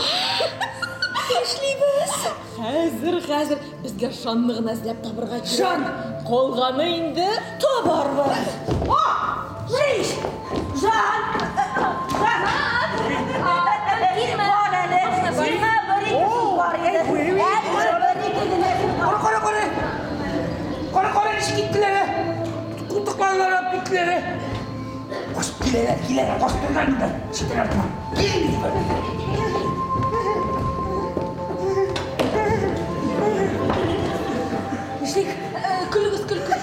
Эшлибез. Хәзер, хәзер безгә Жанны гына эзләп табырга кирәк. Жан! Калганы инде табарбыз. О! Жиш! Жан! Жан! Килмә! Бар әле. Сиңа бер ике сүз бар иде. Әле бер ике генә сүз бар. Кара, кара, кара. Кара, кара, ничек киттеләр, ә? Култыкларына алып киттеләр, ә? Кашып киләләр, киләләр, кашып торганнар инде. Читәр артына. Килегез, Нишлик? Көлегез, көл, көл.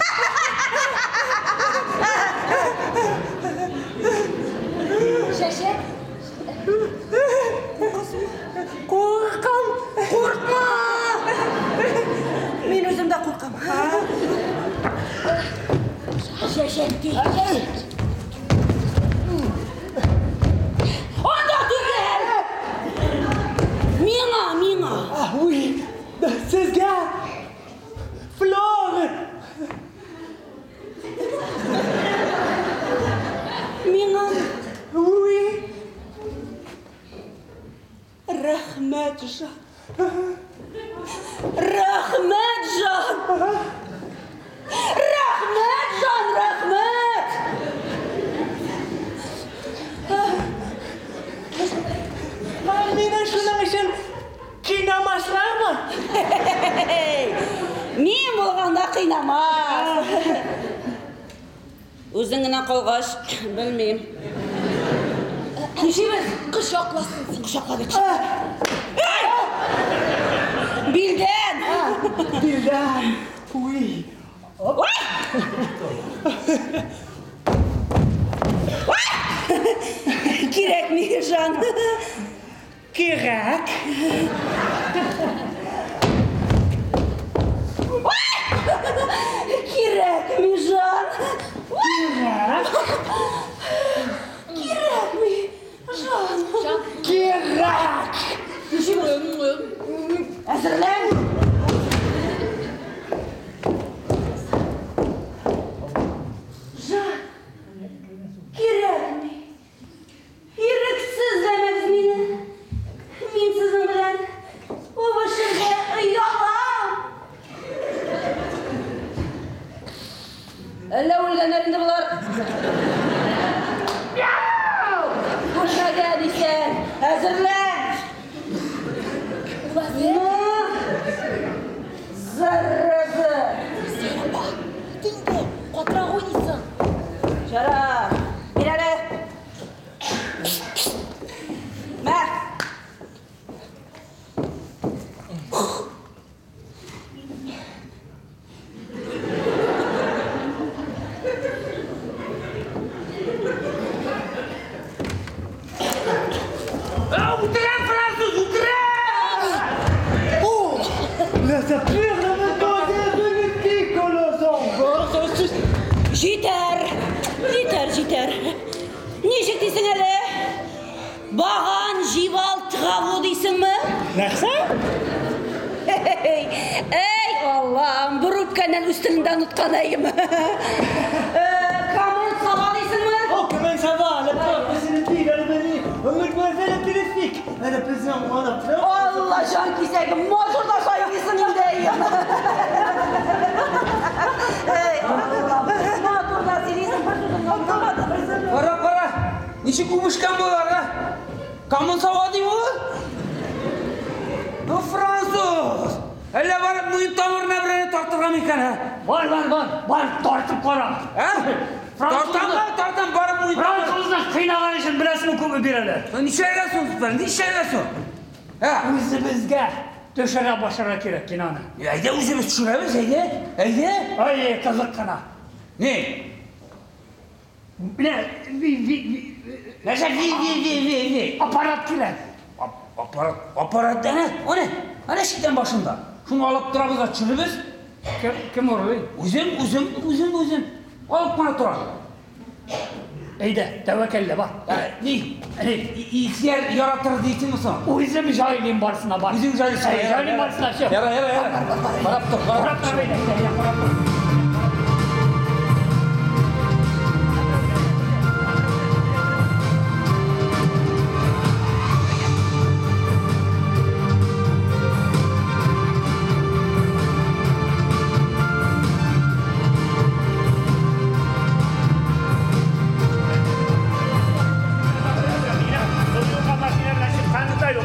Чәчәк. Куркам, куркма! Мин үзем дә куркам. Чәчәк ди. Анда түгел! Миңа, миңа. Уй, сезгә Флор! Миңа. Уй. Рәхмәт, Жан. Рәхмәт, Жан. Рәхмәт, Жан, рәхмәт. Мине шуның өчен кыйнамаслармы? Мин булганда кыйнамас. Үзең генә калгач, белмим. Нишлибез? Кочакласын син. Кочакла бит. Билдән! Билдән! Уй! Ой! Кирәкми, Жан. Кирәк. Кирәкми, Жан. Кирәк. Кирәкми, Жан. Кирәк. Әзерлән. Жан, кирәкми. Ирексезләмәгез мине. Мин сезнең белән үбешергә оялам. Әллә үлгәннәр инде болар. Үлмәгән исән. Әзерлән. Ну, зараза. Тинде, катырак уйныйсың. Чара. җитәр. Ничек дисең әле? Баган җибал траву дисеңме? Нәрсә? Эй, Аллам, бер үпкәннән үз телендә оныткан әйем. Камон сава дисеңме? О, comment ça va? La Алла җан кисәгем, матур да сайлыйсың инде, әйем. Эй, Аллам, матур да сөйлисең, бер сүзеңне онытмадым, бер сүзеңне. Кара, кара, ничек үбешкән болар, а? Камон сава ди бу? Бу француз! Әллә барып муен тамырына берәне тартырга микән, ә? Бар, бар, бар, бар, тартып кара. Ә? Тартам да, тартам, барып муен тамырына. Французны кыйнаган өчен беләсеңме күпме бирәләр? Нишләргә соң, дуслар, нишләргә соң? Ә? Үзебезгә төшерә башларга кирәк киноны. Әйдә үзебез төшерәбез, әйдә, әйдә. Ай, кызык кына. Ни? Менә, ви, ви, ви. Нәрсә ви, ви, ви, ви, ви? Аппарат кирәк. Аппарат, аппарат әнә, әнә, әнә читән башында. Шуны алып торабыз да төшерәбез. Кем, кем урлый? Үзем, үзем, үзем, үзем. Алып кына торам. Әйдә, тәвәккәллә, бар. Ни? Ни? Ихтияр яратыр дисеңме соң? Үзем җайлыйм барысына, бар. Үзең җайлыйсың. Әй, җайлыйм барысына, всё. Яра, яра, яра. Карап тор, карап Карап тор, әйдә, әйдә, карап тор.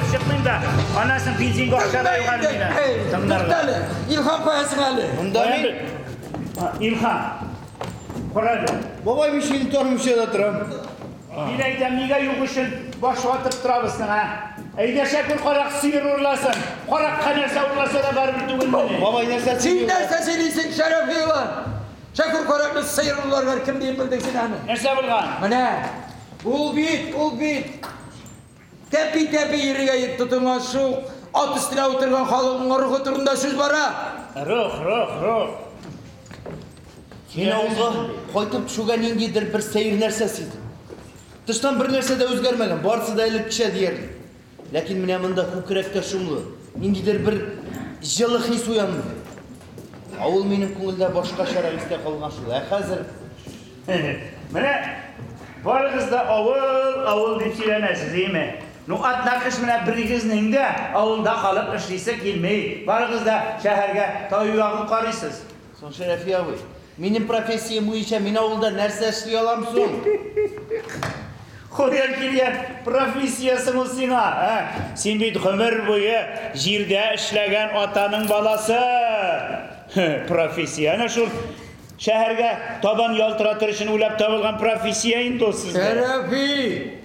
Чыкмыйм да. Аннан соң бензинга акча да юк әле минем. Туктале, Илһам каясың әле? Монда мин. Илһам. Кара әле. Бабай мин сине танымыйча да торам. Мин әйтәм, нигә юк өчен баш ватып торабыз соң, ә? Әйдә Шәкүр карак сыер урласын. Каракка нәрсә урласа да барыбер түгелмени? Бабай нәрсә Син нәрсә сөйлисең, Шәрәфи улан? Шәкүр каракны сыер урларга кем дип белдең син аны? Нәрсә булган? Менә, ул бит, ул бит. Тәпи-тәпи йөрергә тотынган шул ат өстенә утырган халыкның рухы турында сүз бара. Рух, рух, рух. Мин авылга кайтып төшүгә ниндидер бер сәер нәрсә сиздем. Тыштан бер нәрсә дә үзгәрмәгән, барысы да элеккечә диярлек. Ләкин менә монда күкрәктә шомлы, ниндидер бер җылы хис уянды. Авыл минем күңелдә башкачарак истә калган шул. Ә хәзер Менә барыгыз да авыл, авыл дип сөйләнәсез, әйеме? Ну, однако ж менә берегезнең дә авылда калып эшлисе килми. Барыгыз да шәһәргә таю ягын карыйсыз. Соң Шәрәфи абый, минем профессиям буенча мин авылда нәрсә эшли алам соң? Каян килгән профессиясең ул сиңа, ә? Син бит гомер буе җирдә эшләгән атаның баласы. Профессия. Әнә шул шәһәргә табан ялтыратыр өчен уйлап табылган профессия инде ул сездә. Шәрәфи!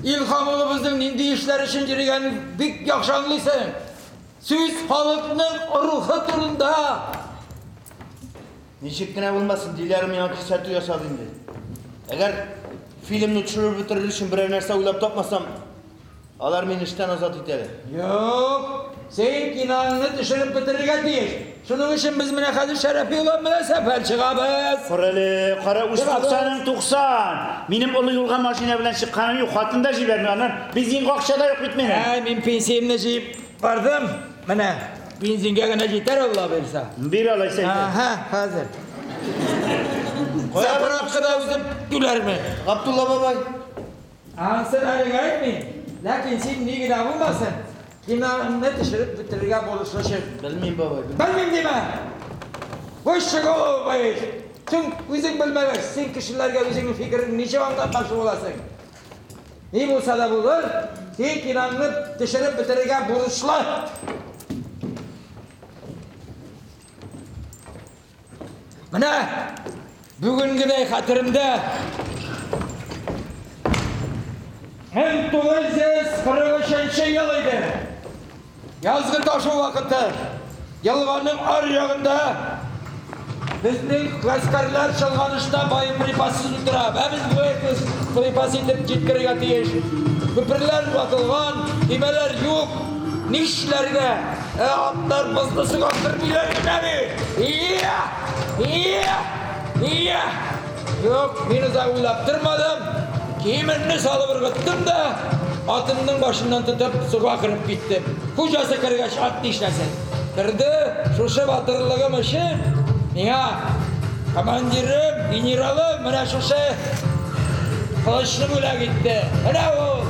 Илһам улыбызның нинди эшләр өчен йөргәнен бик яхшы аңлыйсың. Сүз халыкның рухы турында. Ничек кенә булмасын, Диләр миңа кисәтү ясады инде. Әгәр фильмны төшереп бетерер өчен берәр нәрсә уйлап тапмасам, алар мине эштән азат итәләр. Юк, син киноңны төшереп бетерергә тиеш. Шуның өчен без менә хәзер Шәрәфи улан белән сәфәр чыгабыз. Кара әле, кара, үз 90-ың 90. Минем олы юлга машина белән чыкканым юк, хатын да җибәрми, аннан бензинга акча да юк бит минем. Әй, мин пенсиямне җыеп бардым. Менә, бензингә генә җитәр Алла бирсә. Бир алайса инде. Аһа, хәзер. Заправкада үзем түләрмен. Габдулла бабай. Ансын әлегә әйтмим. Ләкин син ни генә булмасын, киноңны төшереп бетерергә булышлы. Белмим, бабай. Белмим димә. Выше голову боишь. Син үзең белмәгәч, син кешеләргә үзеңнең фикереңне ничек аңлатмакчы буласың? Ни булса да булыр, син киноңны төшереп бетерергә бурычлы. Менә бүгенгедәй хәтеремдә 1943 ел иде. Язгы ташу вакыты. Елганың ар ягында безнең гаскәрләр чолганышта боеприпассыз утыра. Ә без боеприпас итеп җиткерергә тиеш. Күперләр ватылган, көймәләр юк. Нишләргә? Ә атлар бозны суга кермиләр генә бит. Ия! Ия! Ия! Юк, мин озак уйлап тормадым. Киемемне салып ыргыттым да, атымның башыннан тотып, суга кереп киттем. Хуҗасы кергәч, ат нишләсен? Керде, шушы батырлыгым өчен миңа командирым, генералым менә шушы кылычны бүләк итте. Менә ул!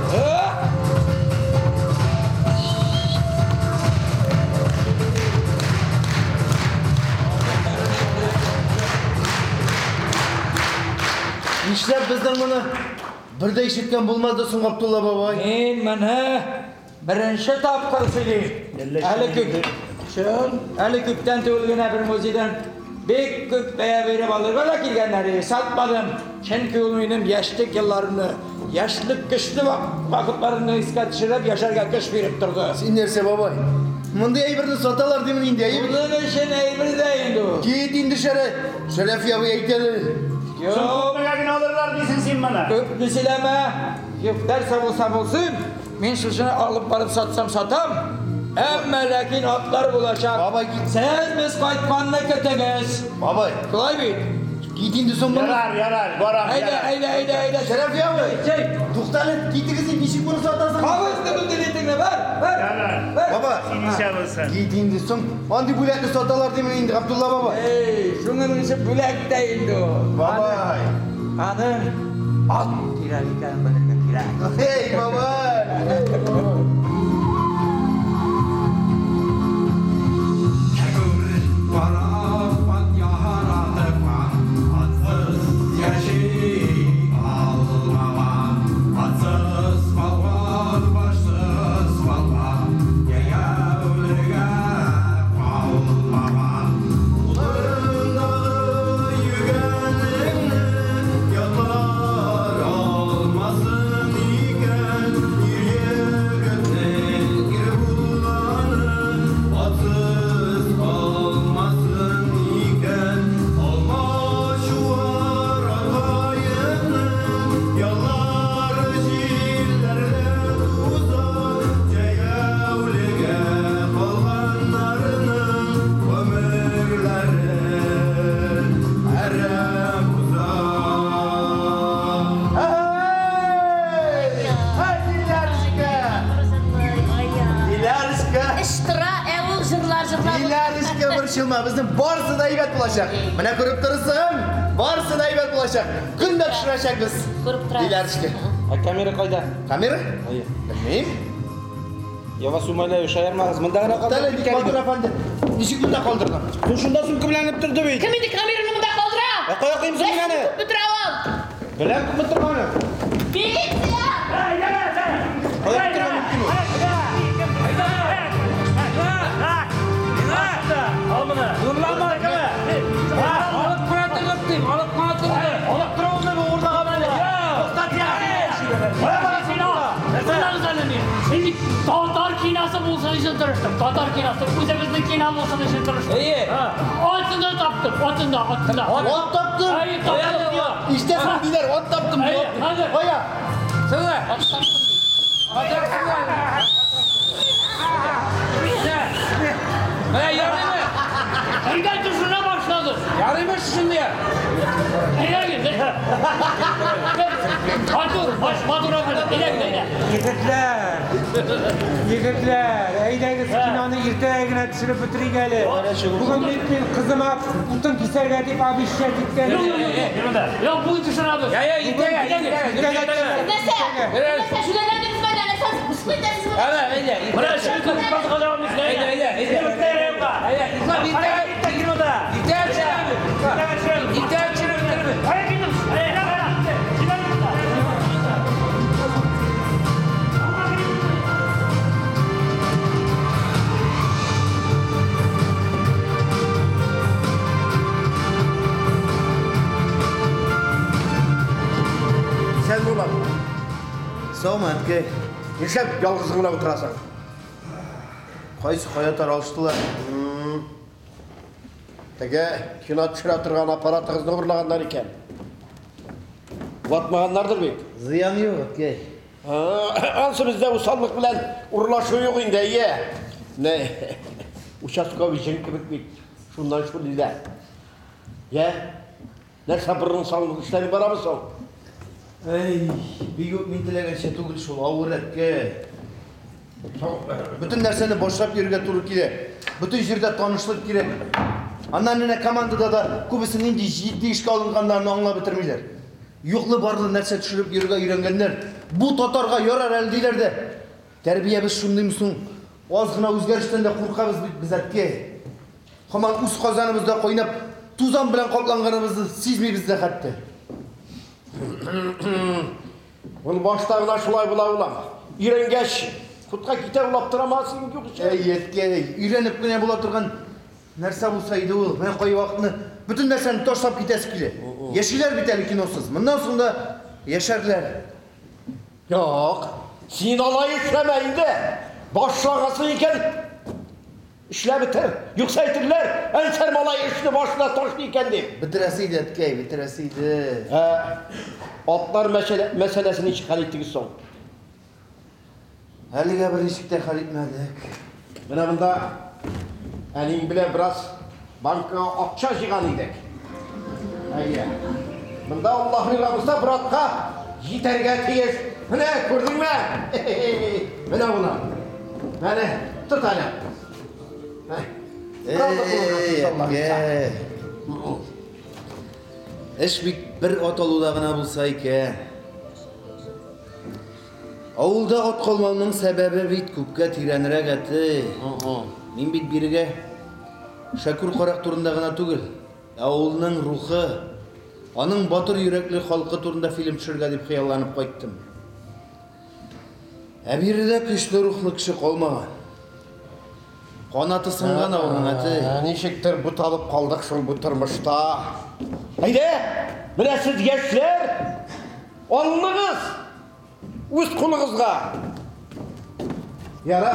Нишләп безнең моны бер дә ишеткән булмады соң, Габдулла бабай? Мин моны беренче тапкыр сөйлим. Әле күп, чын, әле күптән түгел генә бер музейдан бик күп бәя биреп алырга да килгәннәр иде. Сатмадым. Чөнки ул минем яшьлек елларымны, яшьлек көчле вакытларымны искә төшереп, яшәргә көч биреп торды. Син нәрсә, бабай? Мондый әйберне саталар димен инде, әйбер. Моның өчен әйбер дә инде ул. Кит инде Шәрәф, Шәрәф абый әйтә әле. Юк. Күпмегә генә алырлар дисең син моны? Күпне сөйләмә. Юк, нәрсә булса булсын, мин шушыны алып барып сатсам сатам. Әмма ләкин атлар булачак. Бабай, кит. Сез без кайтканны көтегез. Бабай. Шулай бит? Кит инде соң моны. Ярар, ярар, барам. Әйдә, әйдә, әйдә, әйдә. Шәрәф абый. Чәй. Туктале, китегез инде, ничек моны сатасың? Кабыз билетеңне, бар, бар. Ярар. Бар. Баба. Син исә булсын. Кит инде соң. Андый бүләкне саталар димен инде, Габдулла бабай. Эй, шуның өчен бүләк тә инде ул. Бабай. Аның ат кирәк икәнен белергә кирәк. Эй, бабай. Эш тора, ә ул җырлар җырлап. Диләрочка, борчылма, безнең барысы да әйбәт булачак. Менә күреп торасың, барысы да әйбәт булачак. Көн дә төшерәчәкбез. Күреп торабыз. Диләрочка. Ә камера кайда? Камера? Белмим. Я вас умоляю, шаярмагыз. Монда гына Туктале, калдырып ник киткән Батыр идем. әфәнде? Ничек монда калдырдың? Син шунда сумка белән торды бит. Кем инде камераны монда калдыра? Ә кая куйыйм соң мин аны? Күпме тора ул? Беләм күпме торганын. Милиция! Кая торган мөмкин ул? Ал моны. Урлама. Алып кына торып дим, алып кына торды. Алып тора ул бу урлаган әле. Туктат я. Кая барасың? Тыңлагыз әле мине. Мин бит татар киносы булсын өчен тырыштым. Татар киносы, үзебезнең кино булсын өчен тырыштым. Әйе. Атын да таптым, атын да, атын да. Ат таптым. Әйе, таптым. Ишетәсең, Диләр, ат таптым. Әйе, хәзер. Кая? Сыңа. Ат таптым. Менә ярыймы? Әйдә төшенә башлады. Ярыймы шушындый? Әйдә гел. Матур, матур әфәнде. Әйдә гел, әйдә. Егетләр, егетләр, әйдәгез киноны иртәгә генә төшереп бетерик әле. Бүген бит мин кызыма утын кисәргә дип обещать иткән. Юк, юк, юк. Юк, бүген төшерәбез. Я, я, иртәгә, иртәгә, Иртәгә. Нәрсә? Нәрсә? Җүләрләндегезме әллә? Нәрсә? Мыскыл итәсезме? Әйдә, әйдә. Менә шуны кызга дәвам итсен. Әйдә, әйдә, әйдә. Әйдә, Ислам, иртәгә, Кинода. иртәгә төшерәбез. Иртәгә төшереп бетерербез. Кая киттең? Әйдә, әйдә. Исән булам. Саумы, әнкәй? Нишләп ялгыз гына утырасың? Кайсы кая таралыштылар? Теге кино төшерә торган аппаратыгызны урлаганнар икән. Ватмаганнардыр бит. Зыян юк, әнкәй. Ансы бездә усаллык белән урлашу юк инде, әйе. Менә участковый җен кебек бит. Шуннан шул диләр. Я, Нәрсә борының салынып эшләре барамы соң? Әй, бик үк мин теләгәнчә түгел шул, авыр әткәй. Бөтен нәрсәне башлап йөрергә туры килә. Бөтен җирдә танышлык кирәк. Аннан менә командада да күбесе нинди җитди эшкә алынганнарын аңлап бетермиләр. Юклы-барлы нәрсә төшереп йөрергә өйрәнгәннәр. Бу татарга ярар әле диләр дә. Тәрбиябез шундыймы соң? Аз гына үзгәрештән дә куркабыз бит без, әткәй. Һаман үз казаныбызда кайнап, тузан белән капланганыбызны сизмибез дә хәтта. Ул башта гына шулай була улым. Өйрәнгәч, хутка китә улап торамасың юк ичә. Әй, әткәй, өйрәнеп кенә була торган нәрсә булса иде ул. Менә кайвакытны бөтен нәрсәне ташлап китәсе килә. Яшиләр бит әле киносыз. Моннан соң да яшәрләр. Юк, син алай эшләмә инде. Башлагансың икән, эшләп бетер. Юкса әйтерләр, Әнсәр малай эшне башына ташлый икән дип. Бетерәсе иде, әткәй, бетерәсе иде. Ә, атлар мәсьәләсен ничек хәл иттегез соң? Әлегә берничек тә хәл итмәдек. Менә монда әнием белән бераз банкка акча җыйган идек. Әйе. Монда Аллаһ риза братка җитәргә тиеш. Менә күрдеңме? Менә була. Менә, тот әле. Әй, Эш бит бер ат алуда гына булса икән. Авылда ат калмауның сәбәбе бит күпкә тирәнрәк, әти. Мин бит бирегә Шәкүр карак турында гына түгел, ә авылның рухы, аның батыр йөрәкле халкы турында фильм төшерергә дип хыялланып кайттым. Ә биредә көчле рухлы кеше калмаган. Канаты сынган авылның, әти. Ничектер буталып калдык шул бу тормышта. Әйдә, менә сез яшьләр, алыныгыз үз кулыгызга. Яра,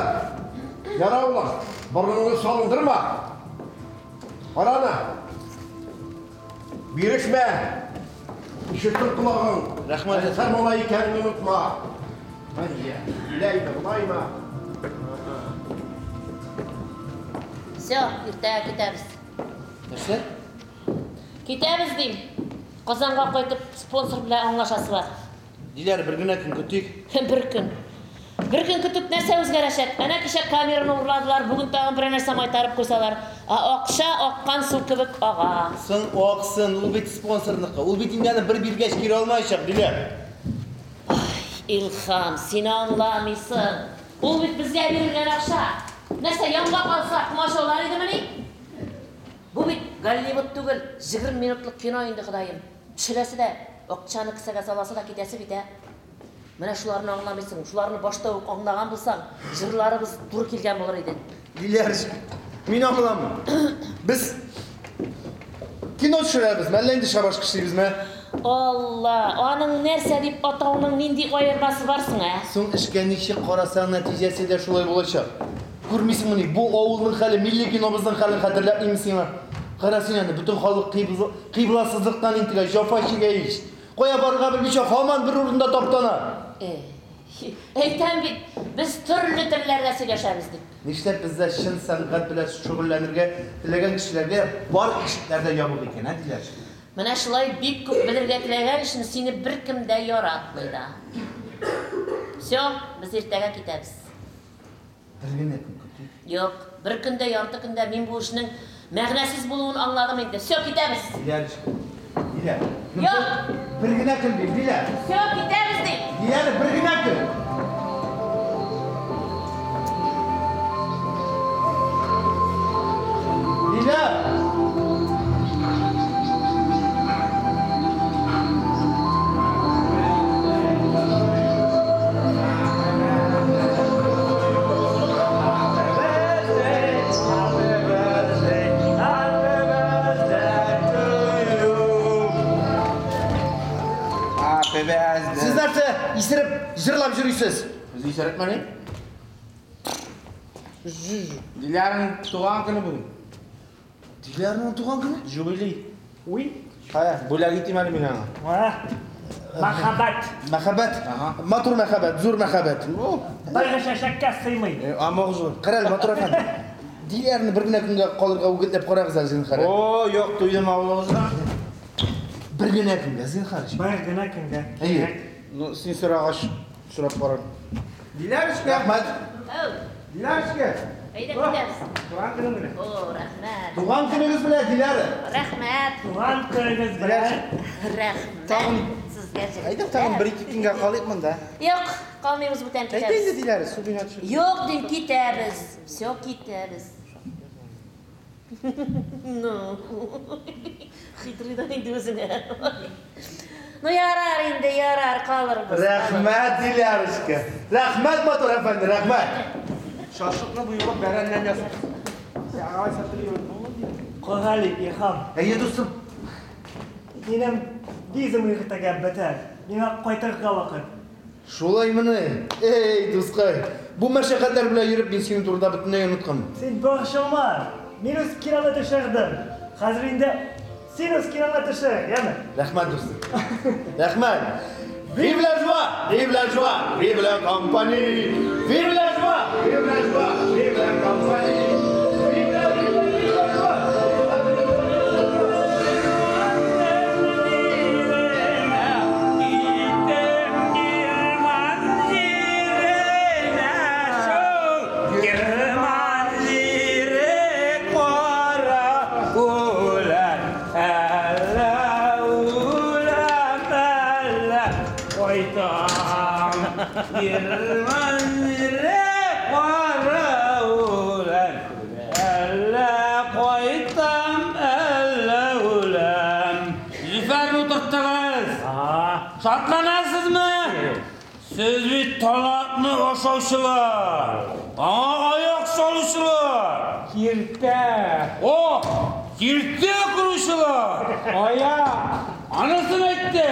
яра улым, борыныңны салындырма. Карана. Бирешмә. Ишетер колагың. Рәхмәт. Әнсәр малай икәнен онытма. Әйе, иләйме, болаймы? Все, иртәгә китәбез. Нәрсә? Китәбез дим. Казанга кайтып спонсор белән аңлашасы бар. Диләр, бер генә көн көтик. Бер көн. Бер көн көтеп нәрсә үзгәрәчәк? Әнә кичә камераны урладылар, бүген тагын берәр нәрсә майтарып куйсалар. Ә акча аккан су кебек ага. Соң аксын, ул бит спонсорныкы. Ул бит инде аны бер биргәч кире алмаячак, Диләр. Илһам, син аңламыйсың. Ул бит безгә бирелгән акча. Нәрсә, янга калса, комачаулар идемени? Бу бит Голливуд түгел, 20 минутлык кино инде, Ходаем. Төшерәсе дә, акчаны кесәгә саласы да китәсе бит, ә. Менә шуларны аңламыйсың. Шуларны башта ук аңлаган булсаң, җырларыбыз туры килгән булыр иде. Диләр, мин аңламыйм. Без кино төшерәбез, әллә инде шабаш эшлибезме? Алла, аның нәрсә дип атауның нинди аермасы бар соң, ә? Соң эшкә ничек карасаң, нәтиҗәсе дә шулай булачак. Күрмисеңмени, бу авылның хәле, милли кинобызның хәлен хәтерләтмиме сиңа? Кара син аны, бөтен халык кыйбласызлыктан интегә, җәфа чигә ич. Кая барырга белмичә, һаман бер урында таптана. Әйтәм бит, без төрле телләрдә сөйләшәбез дип. Нишләп бездә чын сәнгать белән шөгыльләнергә теләгән кешеләргә бар ишекләр дә ябык икән, ә, диләр? Менә шулай бик күп белергә теләгән өчен сине беркем дә яратмый да. Все, без иртәгә китәбез. Бер генә көн көтик. Юк, бер көндә, ярты көндә мин бу эшнең мәгънәсез булуын аңладым инде. Все, китәбез. Диләр, Диләр. Юк. Бер генә көн дим, Диләр. Все, китәбез дим. Диләр, бер генә көн. Диләр! Сез нәрсә исереп җырлап йөрисез? Без исерепмени? Диләрнең туган көне бүген. Диләрнең туган көне? Юбилей. Уй. Кая, бүләк итим әле мин аңа. Мәхәббәт. Мәхәббәт. Матур мәхәббәт, зур мәхәббәт. Бер чәчәккә сыймый. Амок зур. Кара әле, матур әфәнде. Диләрне бер генә көнгә калырга үгетләп карагыз әле зинһар. О, юк, туйдым авылыгыздан. Бер генә көнгә, зинһар өчен. Бер генә көнгә. Әйе. Ну, син сорагач, сорап карам. Диләрочка! Рәхмәт. Әү, Диләрочка! әйдә китәбез. Туган көнең белән. О, рәхмәт. Туган көнегез белән, Диләра. Рәхмәт. Туган көнегез белән. Рәхмәт. Сезгә Әйдә тагын бер-ике көнгә калыйк монда. Юк, калмыйбыз бүтән Әйдә инде, китәбез. Диләра, су буена төшеп. Юк, дим, китәбез. Все, китәбез. Ну, хитрый да инде үзеңә. Ну, ярар инде, ярар, калырбыз. Рәхмәт, Диләрочка. Рәхмәт, матур әфәнде, рәхмәт. Шашлыкны бу юлы бәрәннән ясап. Кагали, Илһам. Әйе, дустым. Минем визам иртәгә бетә. Миңа кайтырга вакыт. Шулаймыни? Эй, дускай. Бу мәшәкатьләр белән йөреп, мин синең турында бөтенләй онытканмын. Син борчылма. Мин үз киномны төшердем. Хәзер инде син үз киноңны төшер, яме? Рәхмәт, дустым. Рәхмәт. Vive la joie! Vive la joie! Vive la compagnie! Vive la joie! Vive la joie! Vive la compagnie! Vive la, vive la, vive la joie! Зөфәрне утырттыгыз. Шатланасызмы? Сез бит талантны ашаучылар, аңа аяк салучылар. Киртә. О, киртә коручылар. Аяк. Анысын әйтте.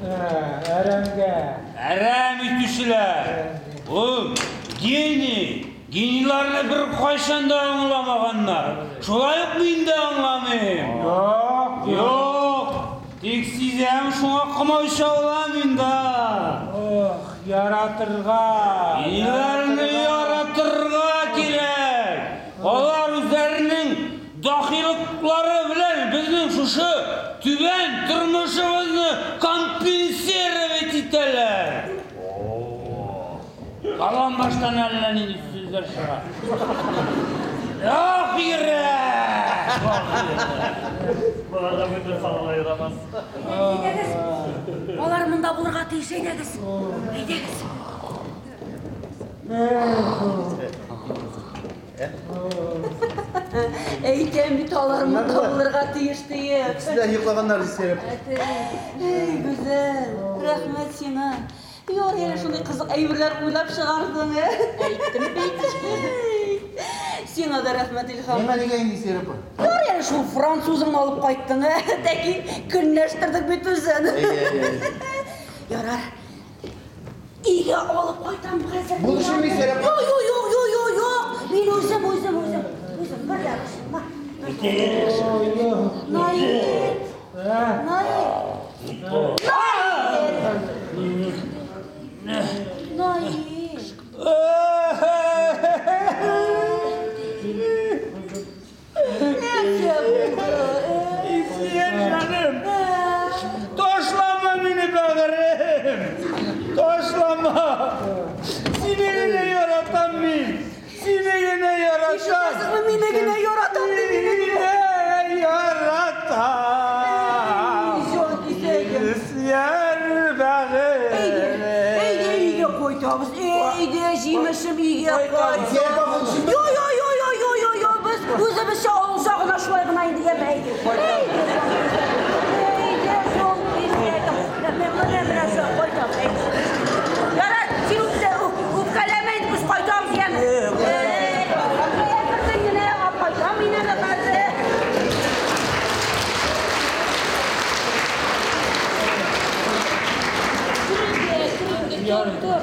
Әрәмгә. Әрәм итүчеләр. Ул гений. Генийларны бер кайчан да аңламаганнар. Шулай ук мин дә аңламыйм. Юк, Юк. Тик сизәм, шуңа комачауламыйм да. Ох, яратырга. Генийларны яратырга кирәк. Алар үзләренең дахилыклары белән безнең шушы түбән тормышыбызны компенсировать итәләр. Калан баштан әллә нинди сүзләр чыга. Ах, йөрәк! Ах, йөрәк! Боларга бүтән салырга ярамас. Әйдәгез. Алар монда булырга тиеш, әйдәгез. Әйдәгез. Әйтәм бит, алар монда булырга тиеш диеп. Сезләр йоклаганнар исереп. Эй, гүзәл, рәхмәт сиңа. Ярый әле шундый кызык әйберләр уйлап чыгардың, ә? Әйттем бит. Сиңа да рәхмәт, Илһам. Миңа нигә инде исереп? Ярый әле шул французыңны алып кайттың, ә? Тәки көнләштердек бит үзен. Ярар. Өйгә алып кайтам хәзер. Булышыйм мин сиңа. Юк, юк, юк, юк, юк, юк. Мин үзем, үзем, үзем. Үзем бер ярышым. Наил. Наил. Наил. Наил. Нәрсә булды? Исия җаным! Ташлама мине, бәгырем! Ташлама! Сине генә яратам мин! Сине генә яратам! Ишетәсезме, мине генә яратам ди, мине генә яратам! Җан кисәгем. Исияр бәгырем! Әйдә, өйгә кайтабыз. Әйдә, җимешем өйгә кайтабыз. Йо, йо, йо, йо, йо, йо, йо, без үзебезчә авылча гына шулай гына инде, яме, әйдә. Әйдә, әйдә, җан кисәгем. Менә, менә шулай кайтабыз, әйдә. Ярар, син үпкәләмә инде, без кайтабыз, яме. Әй, әкрен генә алып кайтам мин аны хәзер. Тор, тор.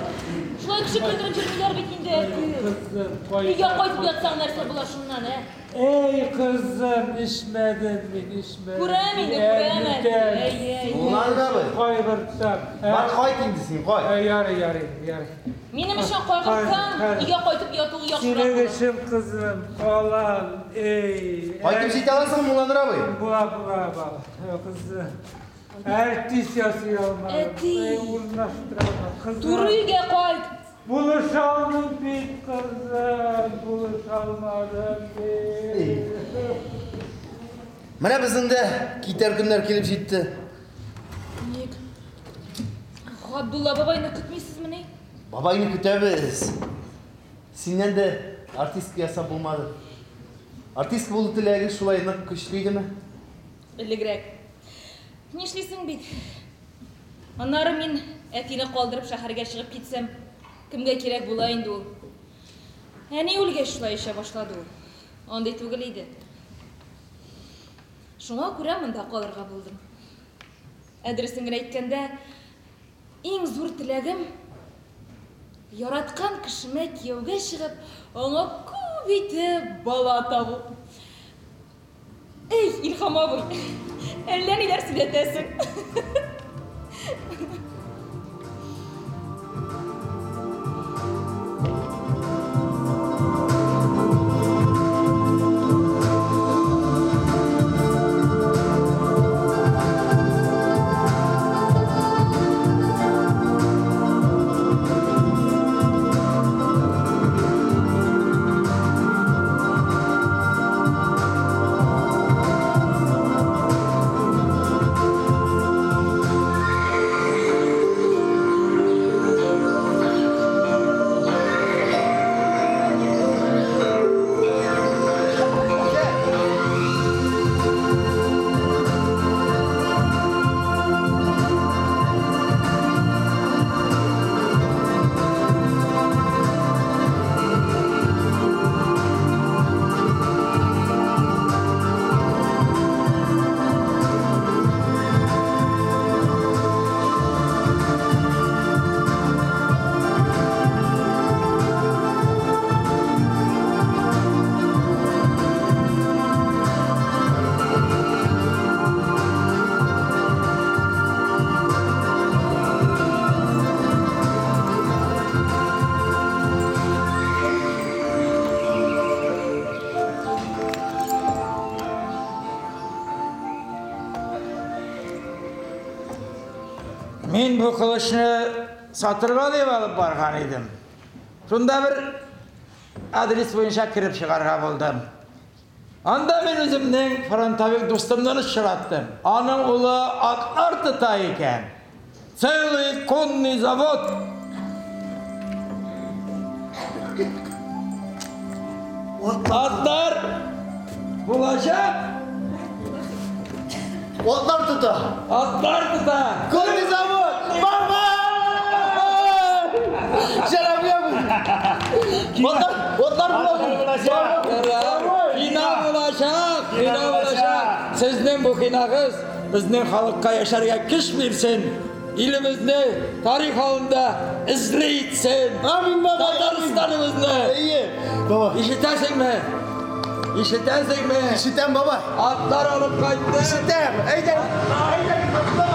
Шулай кеше көлдереп йөрмиләр бит инде, әти. Кызым, Өйгә кайта. кайтып ятсаң нәрсә була шуннан, ә? Эй, кызым, эчмәдем мин, эчмәдем. Күрәм инде, күрәм, әти. Әй, әй. Мулланур абый. Кайгыртсам. Бар кайт инде син, кайт. Ярый, ярый, ярый. Минем өчен кайгыртсаң, өйгә кайтып ятуы яхшырак Синең булыр. өчен, кызым, калам, эй. Кайтып җитә аласың, Мулланур абый? Була, була, бала. Кызым. Артист ясый алмадым. Әти. Эй, урнаштыра алмадым. Кызым. Туры өйгә кайт. Булыша алмадым бит, кызым. Булыша алмадым бит. Менә безнең дә китәр көннәр килеп җитте. Ник? Габдулла бабайны көтмисезмени? Бабайны көтәбез. Синнән дә артистка ясап булмады. Артист булу теләге шулай нык көчле идеме? Элегрәк. Нишлисең бит? Аннары мин әтине калдырып шәһәргә чыгып китсәм, кемгә кирәк була инде ул? Әни үлгәч шулай эчә башлады ул. Андый түгел иде. Шуңа күрә монда калырга булдым. Ә дөресен генә әйткәндә, иң зур теләгем яраткан кешемә кияүгә чыгып, аңа күп итеп бала табу. Эй, Илһам абый, әллә ниләр сөйләтәсең. Мин бу кылычны сатырга дип алып барган идем. Шунда бер адрес буенча кереп чыгарга булдым. Анда мин үземнең фронтовик дустымны очраттым. Аның улы атлар тота икән. Целый конный завод. Атлар булачак. Атлар тота. Атлар тота. Конный завод. Баба! Шәрәфли абый. Атлар, атлар булачак. Кина булачак, кина булачак. Сезнең бу кинагыз безнең халыкка яшәргә көч бирсен. Илебезне тарих алдында эзле итсен. Амин бабай. Татарстаныбызны. Әйе. Баба. Ишетәсеңме? Ишетәсеңме? Ишетәм, бабай. Атлар алып кайтты. Ишетәм. Әйдә. Әйдә.